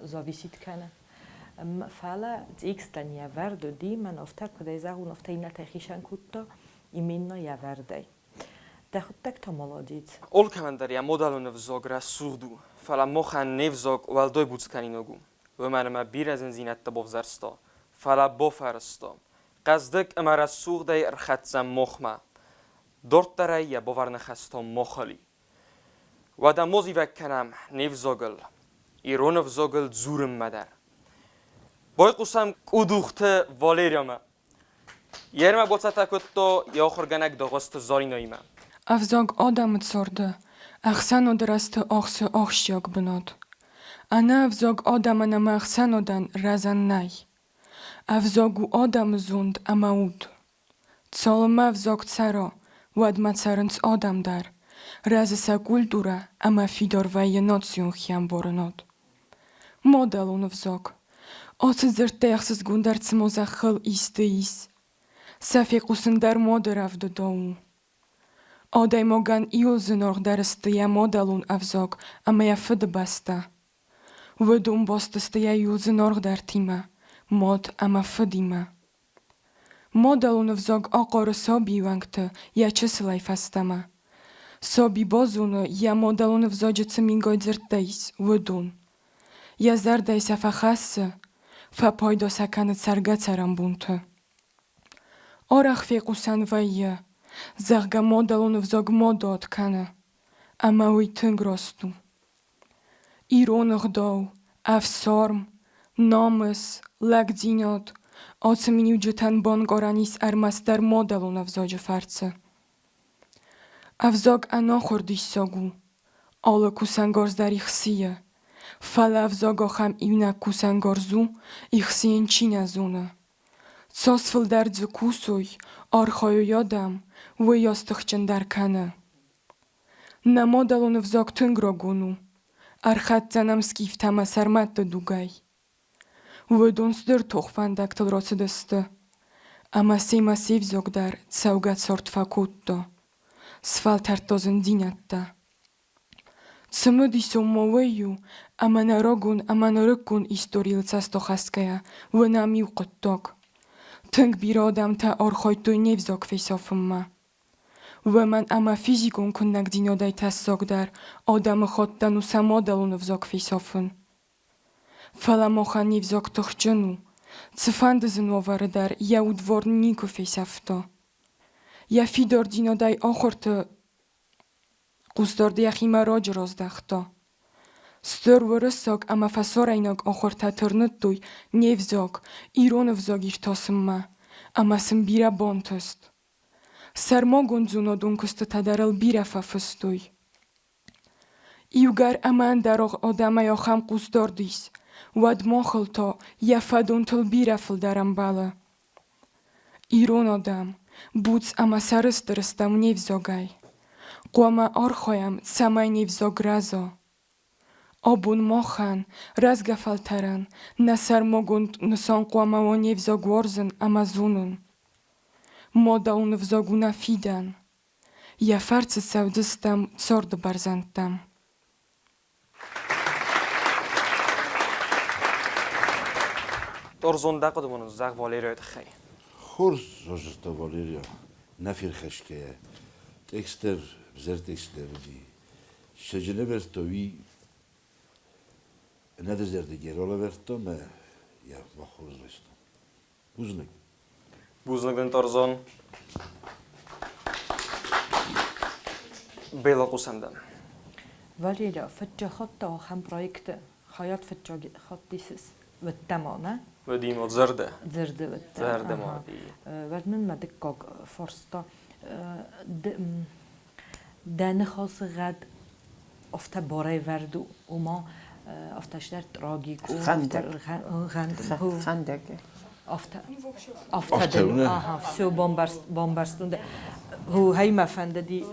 зависит кӕны. Фӕлӕ текстӕн йӕ вӕрд уыди, мӕн афтӕ куыдӕй зӕгъон, афтӕ иннӕтӕй хицӕн кодта, именно йӕ вӕрдӕй. Дӕхуыдтӕг та молодец. Алкӕмӕн дӕр йӕ мадӕлон ӕвзаг рӕсугъд у, фӕлӕ махӕн не взаг уӕлдай буцкӕнинаг у, уымӕн ӕмӕ бирӕ зындзинӕдтӕ бавзӕрста, фӕлӕ бафӕрӕзта. Хъӕздыг ӕмӕ рӕсугъдӕй ӕрхӕццӕ махмӕ. Дарддӕр ӕй йӕ бавӕрныхӕстӕм махали. Уӕдӕ ма зивӕг кӕнӕм не взагыл, ирон ӕвзагыл дзурынмӕ дӕр. Байхъусӕм Къудухты Валериамӕ. Йемӕ бацӕттӕ кодта йӕ ахуыргӕнӕг Дагъысты Зӕринаимӕ. Ӕвзаг адӕмы царды, ӕхсӕнады рӕзты ахсы ахсджиаг бынат. Ӕнӕ ӕвзаг адӕмӕн ӕмӕ ӕхсӕнадӕн рӕзӕн нӕй. Ӕвзаг у адӕмы зонд ӕмӕ уд. Цалынмӕ ӕвзаг цӕра, уӕдмӕ цӕрынц адӕм дӕр, рӕзы сӕ культурӕ ӕмӕ фидар вӕййы национ хиӕмбарынад. Мадӕлон ӕвзаг. Ацы дзырдтӕй ӕхсызгондӕр цыма зӕххыл исты ис. Сӕ фехъусын дӕр мады рӕвдыдау у. Адӕймагӕн иуыл зынаргъдӕр сты йӕ мадӕлон ӕвзаг ӕмӕ йӕ фыдыбӕстӕ. Уыдон баст сты йӕ иу зынаргъдӕртимӕ, мад ӕмӕ фыдимӕ. Мадӕлон ӕвзаг ахъары сабийы уӕнгты йӕ чысылӕй фӕстӕмӕ. Саби базоны, йӕ мадӕлон ӕвзаджы цы мингай дзырдтӕ ис, уыдон. Йӕ зӕрдӕйы сӕ фӕхӕссы, фӕпайда сӕ кӕны цӕргӕ-цӕрӕнбонты. Арӕх фехъусӕн вӕййы, зӕгъгӕ, мадӕлон ӕвзаг мадад кӕны, ӕмӕ уый тынг раст у. Ирон ӕгъдау, ӕфсарм, намыс, лӕгдзинад ацы миниуджытӕн банкъарӕн ис ӕрмӕстдӕр мадӕлон ӕвзаджы фӕрцы. Ӕвзаг ӕнахуыр диссаг у, алы кусӕнгарз дӕр ихсийы, фӕлӕ ӕвзаг ахӕм иунӕг кусӕнгарз у, ихсийын чи нӕ зоны. Цас фылдӕр дзы кусой, архайой адӕм, уыйас тыхджындӕр кӕны. Нӕ мадӕлон ӕвзаг тынг рагон у. Ӕрхӕццӕ нӕм скифтӕ ӕмӕ сӕрмӕтты дугӕй. Уыдон стыр тохвӕндӕгтыл рацыдысты, ӕмӕ семӕ се взаг дӕр цӕугӕцард фӕкодта, сфӕлтӕрдта зындзинӕдтӕ. Цымыдисон ма уый у, ӕмӕ нӕ рагон ӕмӕ нырыккон историйыл цӕстахӕсгӕйӕ уынӕм иу хъуыддаг. Тынг бирӕ адӕмтӕ архайдтой не взаг фесафынмӕ. Уымӕн ӕмӕ физикон куынӕгдзинадӕй тӕссагдӕр адӕмыхаттӕн у сӕ мадӕлон ӕвзаг фесафын. Фӕлӕ махӕн не взаг тыхджын у, цыфӕнды зын уавӕры дӕр йӕ удварн никуы фесӕфта. Йӕ фидардзинадӕй ахуырты хъусдард йӕхимӕ раджы раздӕхта. Стыр уырыссаг ӕмӕ фӕсарӕйнаг ахуыртӕ тырныдтой не взаг, ирон ӕвзаг иртасынмӕ, ӕмӕ сын бирӕ бантыст. Сӕрмагонд зонадон куыстытӕ дӕр ыл бирӕ фӕфыстой. Иугӕр ӕмӕ ӕндӕр адӕмӕй ахӕм хъусдард ис, уӕд махыл та йӕ фӕдонтыл бирӕ фылдӕр ӕмбӕлы. Ирон адӕм, буц ӕмӕ сӕрыстыр стӕм не взагӕй. Хъуамӕ архайӕм, цӕмӕй не взаг рӕза. Абон махӕн, рӕзгӕ фӕлтӕрӕн, нӕ сӕрмагонд нысан хъуамӕ уа не взаг уарзын ӕмӕ зонын. Мадӕлон ӕвзаг у нӕ фидӕн. Йӕ фӕрцы цӕудзыстӕм царды бӕрзӕндтӕм. Торзон дӕ хъуыды мын зӕгъ Валерийы тыххӕй. Хорз зӕгъта Валерия, нӕ ферхӕсгӕйӕ. Текстдӕр, взӕр текстдӕр уыди. Сӕджы нывӕрдта уый ӕнӕдызӕрдыгӕй ралӕвӕрдта мӕ йӕ мах хорз райстам. Бузныг. Бузныг дын, Торзон. Бела хъусӕм дӕм. Валерия, фыццаг ахӕм проекты хайад фыццаг хатт исыс? Вӕдтӕ нӕ? Вадим, зӕрдӕ. Зӕрдӕ вӕдтӕ. Зӕрдӕ ма. Уӕд мын мӕ дыккаг фарста. Дӕ ныхасы гъӕд афтӕ барӕвӕрд у, ома афтӕ стӕр трагик у. Хӕндӕг. Хӕндӕг. Афтӕ. Афтӕ дын, ага, все бамбӕрстон. Хӕй мӕ фӕндыди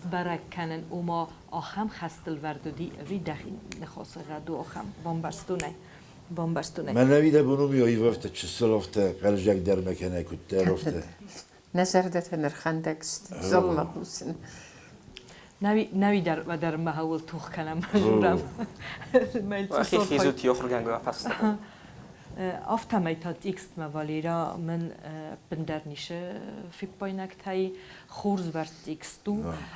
сбӕрӕг кӕнын, ома ахӕм хӕстыл вӕрд уыди ӕви дӕхи ныхасы гъӕд у ахӕм, бамбӕрстон ӕй. Бамбӕрстон ӕй. Мӕнӕ дӕ бон у аив афтӕ чысыл афтӕ хъӕлдзӕгдӕр мӕ кӕнӕ куыддӕр афтӕ. Нӕ зӕрдӕтӕ нырхӕндӕг сты, зонгмӕ хъусын. Нӕуи дӕр дӕр мӕ хауыл тух кӕнӕм журам. Хизут йохургӕнгӕ фӕстӕ. Афтӕмӕй та текстмӕ Валера мын ӕппындӕр ницы фиппайнӕгтӕй хорз вӕрд текст у.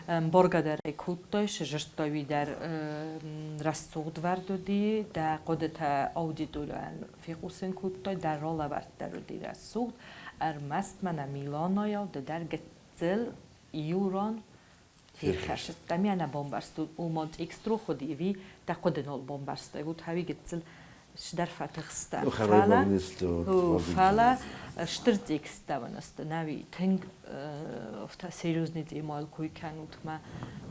Ӕмбаргӕ дӕр ӕй кодтай, сызырдтай уый дӕр рӕсугъд вӕрд уыди, дӕ хъуыдытӕ аудиторийӕн фехъусын кодтай, дӕ ралӕвӕрд дӕр уыди рӕсугъд. Ӕрмӕст мӕнӕ Миланайау ды дӕр гыццыл иу ран ферхӕссыдтӕ. Ми ӕнӕ бамбӕрстон, ома текст рох уыди ӕви дӕ хъуыды нал бамбӕрстай, уыд хӕуи гыццыл цыдӕр фӕтыхстӕ. Фӕлӕ, фӕлӕ стыр тексттӕ мын сты, нӕуи тынг афтӕ серьезный темӕйыл кой кӕнут мӕ,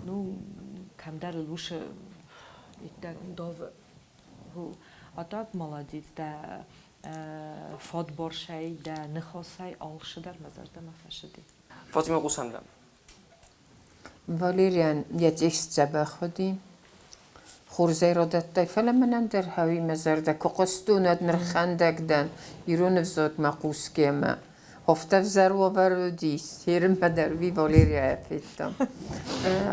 ну, кӕмдӕр ыл усы иттӕг давы. А так молодец, дӕ фадбарсӕй, дӕ ныхасӕй алцыдӕр мӕ зӕрдӕмӕ фӕцыди. Фатимӕ хъусӕм дӕм. Валерийӕн йӕ текст дзӕбӕх уыди. Хорзӕй радӕттай, фӕлӕ мӕнӕн дӕр хауи мӕ зӕрдӕ. Куы хъуыстон, уӕд нырхӕндӕг дӕн ирон ӕвзагмӕ хъусгӕ ӕмӕ афтӕ ӕвзӕр уавӕр уыдис. Ерынмӕ дӕр уый Валерийӕ федтам.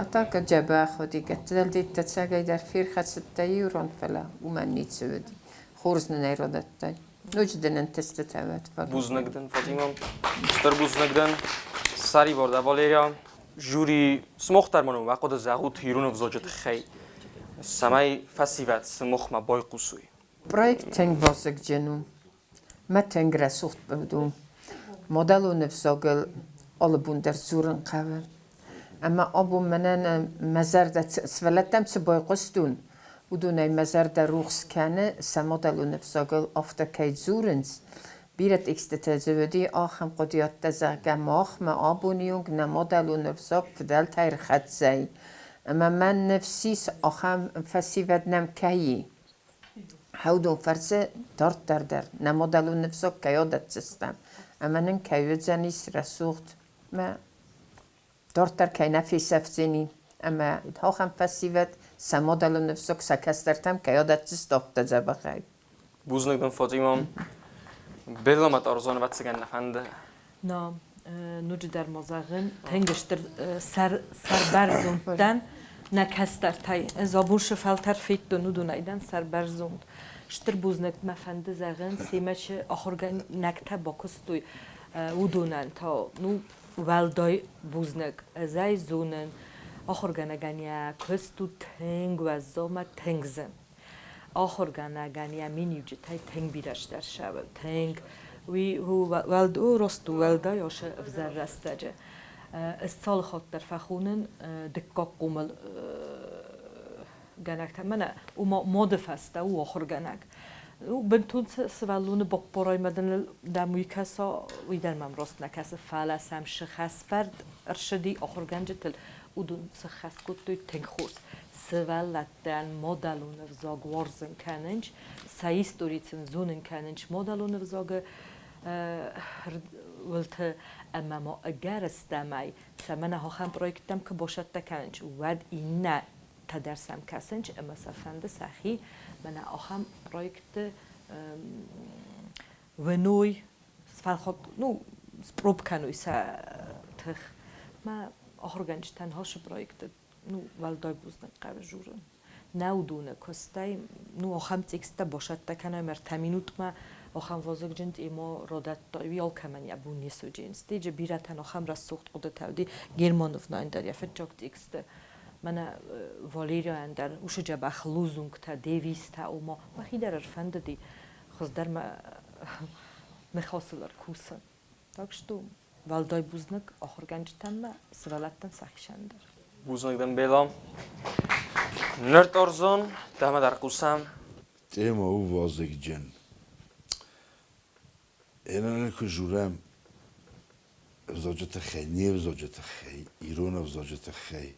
А так дзӕбӕх уыди. Гӕддӕлдӕттӕ цӕгӕйдӕр ферхӕцыдтӕ ирон, фӕлӕ уымӕн ницы уыди. Хорз нын ӕй радӕттай. Ноджы дын ӕнтыстытӕ уӕд. Бузныг дын, Фатима. Стыр бузныг дын. Сӕрибар дӕ, Валерия. Жюри, сымах дӕр ма мӕ хъуыды зӕгъут ирон ӕвзаджы тыххӕй, цӕмӕй фӕсивӕд сымахмӕ байхъусой. Проект тынг вазыгджын у. Мӕ тынг рӕсугъд у. Мадӕлон ӕвзагыл алы бон дӕр дзурын хъӕуы. Ӕмӕ абон мӕнӕн мӕ зӕрдӕ сывӕллӕттӕм цы байхъуыстон, уыдонӕй мӕ зӕрдӕ рухс кӕны, сӕ мадӕлон ӕвзагыл афтӕ кӕй дзурынц. Бирӕ текстытӕ дзы уыди ахӕм хъуыдыйӕдтӕ, зӕгъгӕ, махмӕ абоны онг нӕ мадӕлон ӕвзаг фыдӕлтӕй ӕрхӕццӕ и. Ӕмӕ мӕн ныфс ис, ахӕм фӕсивӕд нӕм кӕй и. Уыдон фӕрцы дарддӕр дӕр нӕ мадӕлон ӕвзаг кӕй адӕтдзыстӕм ӕмӕ нын кӕй уыдзӕнис рӕсугъд ӕмӕ дарддӕр кӕй нӕ фесӕфдзӕни ӕмӕ ахӕм фӕсивӕд сӕ мадӕлон ӕвзаг сӕ кӕстӕртӕм кӕй адӕтдзысты, афтӕ дзӕбӕхӕй. Бузныг дын, Фатима. Белла Тарзан ӕвӕццӕгӕн нӕ фӕнды. На, ноджыдӕр ма зӕгъын, тынг стыр сӕрбӕрзонд дӕн нӕ кӕстӕртӕй. Ӕз абон шы фӕлтӕр федтон, уыдонӕй дӕн сӕрбӕрзонд. Стыр бузныг мӕ фӕнды зӕгъын, семӕ цы ахуыргӕнӕгтӕ бакуыстой, уыдонӕн та, ну, уӕлдай бузныг. Ӕз ӕй зонын, ахуыргӕнӕгӕн йӕ куыст у тынг уӕззау ӕмӕ тынг зын. Ахуыргӕнӕгӕн йӕ миниуджытӕй тынг бирӕ стӕрсӕуы, тынг. Уый у раст у уӕлдай асы ӕвзӕр рӕстӕджы. Ӕз цал хатт дӕр фӕхонын дыккаг хъомыл гӕнӕгтӕ, мӕнӕ ома мады фӕстӕ у ахуыргӕнӕг. Бынтон сывӕллоны баппарай ма дын дӕм уый кӕса, уый дӕр мӕм раст нӕ кӕсы, фӕлӕ сӕм сыхӕсфӕрд ӕрсыди ахуыргӕнджытыл, уыдон сыххӕст кодтой тынг хорз. Сывӕллӕттӕн мадӕлон ӕвзаг уарзын кӕнынц, сӕ истори сын зонын кӕнынц мадӕлон ӕвзагы уылты ӕмӕ ма ӕгӕрыстӕмӕй цӕмӕн ахӕм проекттӕм куы бацӕттӕ кӕнынц, уӕд иннӕтӕ дӕр сӕм кӕсынц ӕмӕ сӕ фӕнды сӕхи мӕнӕ ахӕм проектты уыной, сфӕлхатт, ну, спроб кӕной сӕ тых. Мӕ ахуыргӕнджытӕн ацы проекты ну, уӕлдай бузныг хъӕуы журын. Нӕ уыдоны куыстӕй, ну, ахӕм тексттӕ басӕттӕ кӕнӕм ӕртӕ минутмӕ, ахӕм вазыгджын тъемо родӕттой, уый алкӕмӕн йӕ бон не суыджи. Стеджы бирӕтӕн ахӕм рӕсугъд хъуыдытӕ уыди. Германовнайӕн дӕр йӕ фыццаг тексты, мӕнӕ Валерияйӕн дӕр уыцы дзӕбӕх лозунгтӕ, девизтӕ, ома мӕхи дӕр ӕрфӕндыди хуыздӕр мӕ ныхасыл ӕркусын. Так что уӕлдай бузныг ахуыргӕнджытӕн мӕ сывӕллӕттӕн сӕхицӕн дӕр. Бузныг дын, Бела. Ныр Торзон, дӕмӕ дӕр хъусӕм. Тема у вазыгджын. Ӕнӕ куы журӕм ӕвзаджы тыххӕй, не взаджы тыххӕй, ирон ӕвзаджы тыххӕй.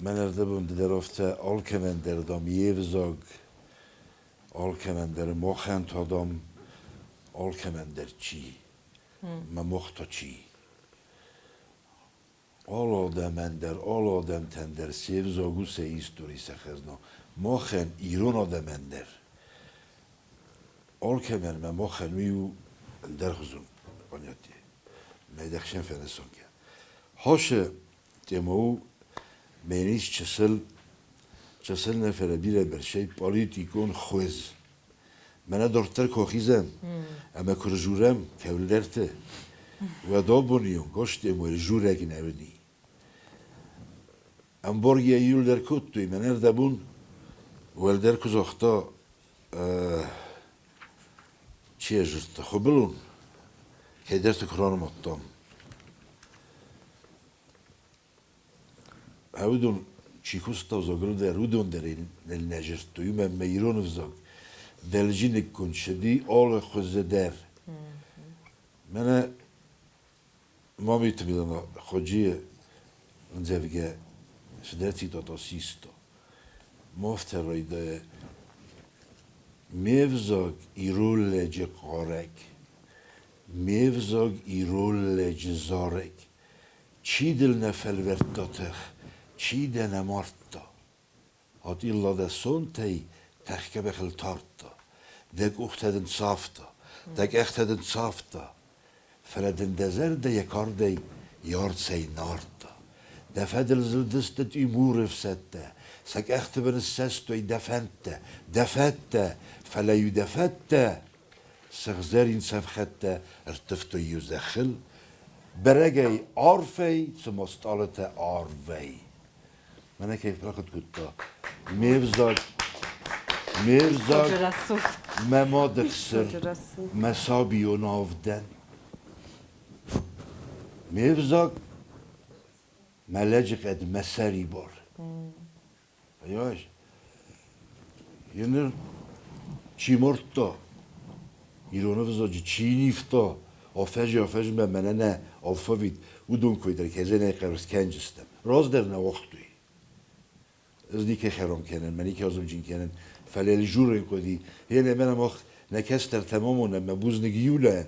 Мӕн ӕрдӕбон ды дӕр афтӕ алкӕмӕн дӕр, дам, йе взаг, алкӕмӕн дӕр махӕн та, дам, алкӕмӕн дӕр чи, мӕ мах та чи. Алы адӕмӕн дӕр, алы адӕмтӕн дӕр се взаг у сӕ истори, сӕ хӕзна. Махӕн, ирон адӕмӕн дӕр, алкӕмӕн мӕ махӕн уый у ӕндӕрхуызон понятие. Мӕйдӕхсӕн фӕнысан кӕн. Хосы тема у мӕнис чысыл, чысыл нӕ, фӕлӕ бирӕ бӕрцӕй политикон хуыз. Мӕнӕ дарддӕр куы ахизӕм ӕмӕ куы ржурӕм кӕуылдӕрты, уӕд абоны онг Астемыр журӕг нӕ уыди. Ӕмбаргӕ иуылдӕр кодтой, мӕнӕ ӕрдӕбон уӕлдӕр куы загъта, чи йӕ зыдта, Хуыбылон, кӕйдӕрты куы ранымадтам. Уыдон чи куыста ӕвзагыл дӕр, уыдон дӕр нӕ зыдтой, уымӕн ӕмӕ ирон ӕвзаг дӕлджиныггонд цыди алы хуызы дӕр. Мӕнӕ Мамиты Милана Ходжийы ӕмдзӕвгӕ цыдӕр цитата систа. Ма афтӕ райдайа: Ме взаг ирон лӕджы хъарӕг, ме взаг ирон лӕджы зарӕг. Чи дыл нӕ фӕлвӕрдта тых, чи дӕ нӕ мардта? Атилла дӕ сонтӕй тӕхгӕ бӕхыл тардта, дӕ къухтӕ дын цавта, дӕ къӕхтӕ дын цавта, фӕлӕ дын дӕ зӕрдӕ йӕ кардӕй йӕ арцӕй нардта. Дӕ фӕдыл зылдысты Тимуры фсӕдтӕ, сӕ къӕхты бын ссӕстой дӕ фӕндтӕ, дӕ фӕттӕ, фӕлӕ-иу дӕ фӕттӕ сыгъзӕрин цӕфхӕдтӕ ӕрттывтой-иу зӕххыл, бӕрӕгӕй арфӕй, цыма стъалытӕ арвӕй. Мӕнӕ кӕй фӕхъуыд кодта. Ме взаг, ме взаг, мӕ мады хсыр, мӕ сабион авдӕн. Ме взаг, мӕ лӕджыхъӕд, мӕ сӕрибар. Понимаешь? Еныр чи мардта, ирон ӕвзаджы чи нивта, афӕзи-афӕзмӕ мӕнӕ нӕ алфавит, уыдон кой дӕр кӕдзӕнӕй хъӕр скӕнджыстӕм. Раздӕр нӕ уагътой. Ӕз никӕй хӕрам кӕнын, мӕ никӕй азымджын кӕнын. Фӕлӕ журын хъуыди. Гъе мӕнӕ мах нӕ кӕстӕртӕм амонӕм, мӕ бузныг Юлӕн,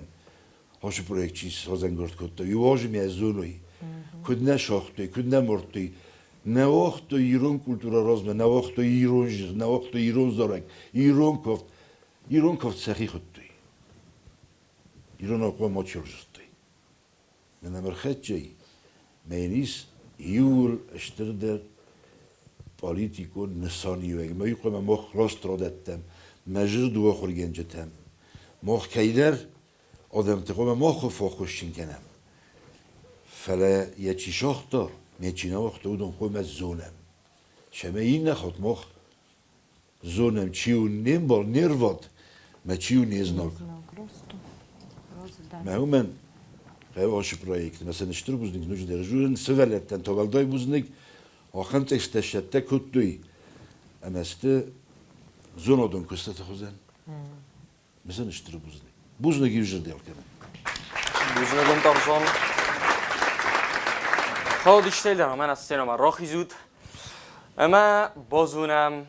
ацы проект чи сразӕнгард кодта, иу азы мӕ зоной, куыд нӕ сагътой, куыд нӕ мардтой, нӕ уагътой ирон культурӕ размӕ, нӕ уагътой ирон зыр, нӕ уагътой ирон зарӕг, ирон кафт. Ирон кафт сӕхи хуыдтой. Ирон хъуамӕ мачи ӕвзӕрстой. Мӕнӕ ӕрхӕццӕ мӕ йын ис иууыл стырдӕр политикон нысаниуӕг. Мӕ хъуамӕ мах раст радӕттӕм мӕ зырд ахуыргӕнджытӕм. Мах кӕйдӕр адӕмты хъуамӕ мах фӕххуысджын кӕнӕм. Фӕлӕ йӕ чи сагъта, нӕ чи нӕ уагъта, уыдон хъуамӕ зонӕм. Сӕмӕ иннӕ хатт мах зонӕм, чи у не мбал, не рвад, мӕ чи у не знаг. Мӕ уымӕн хъӕуы ацы проект, мӕ сын стыр бузныг ноджыдӕр журын сывӕллӕттӕн та уӕлдай бузныг, ахӕм тексттӕ сцӕттӕ кодтой ӕмӕ сты зонадон куыстыты хуызӕн. Мӕ сын стыр бузныг. Бузныг иу зӕрдиаг кӕнын. Бузныг Тарзан. Хаудистӕй мӕнӕ сценӕмӕ рахизут ӕмӕ базонӕм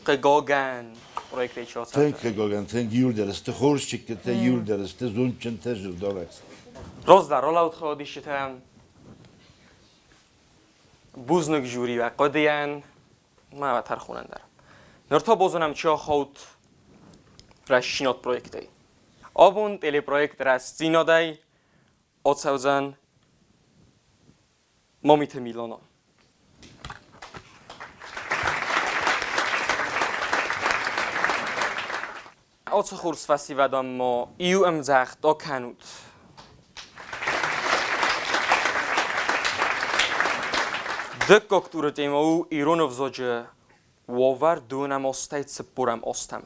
хъыгагӕн проектӕй чи Тынг хъыгагӕн, тынг иуылдӕр сты хорз чызджытӕ, иуылдӕр сты зондджынтӕ, зӕрдӕраг. Раздӕр ралӕуд хаудисджытӕ бузныг жюриуӕ хъуыдыйӕн ма тӕрхонӕн дӕр. Ныр та базонӕм чи ахауд рӕстдзинад проектӕй. Абон телепроект Рӕстдзинадӕй ацӕудзӕн Мамиты Милана. Ацы хорз фӕсивӕдӕн ма иу ӕмдзӕгъд акӕнут. Дыккаг туры темӕ у ирон ӕвзаджы уавӕр дыууынӕм азтӕй цыппорӕм азтӕм.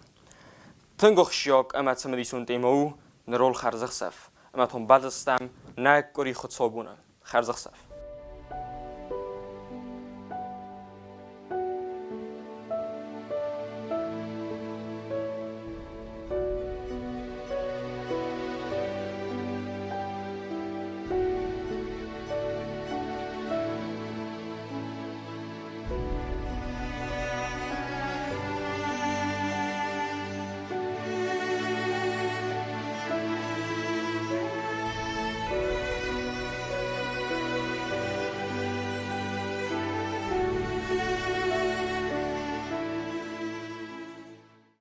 Тынг ахсджиаг ӕмӕ цымыдисон темӕ у нырол хӕрзӕхсӕв. Ӕмӕ та бадзыстӕм нӕ къуыри хуыцаубоны. Хӕрзӕхсӕв.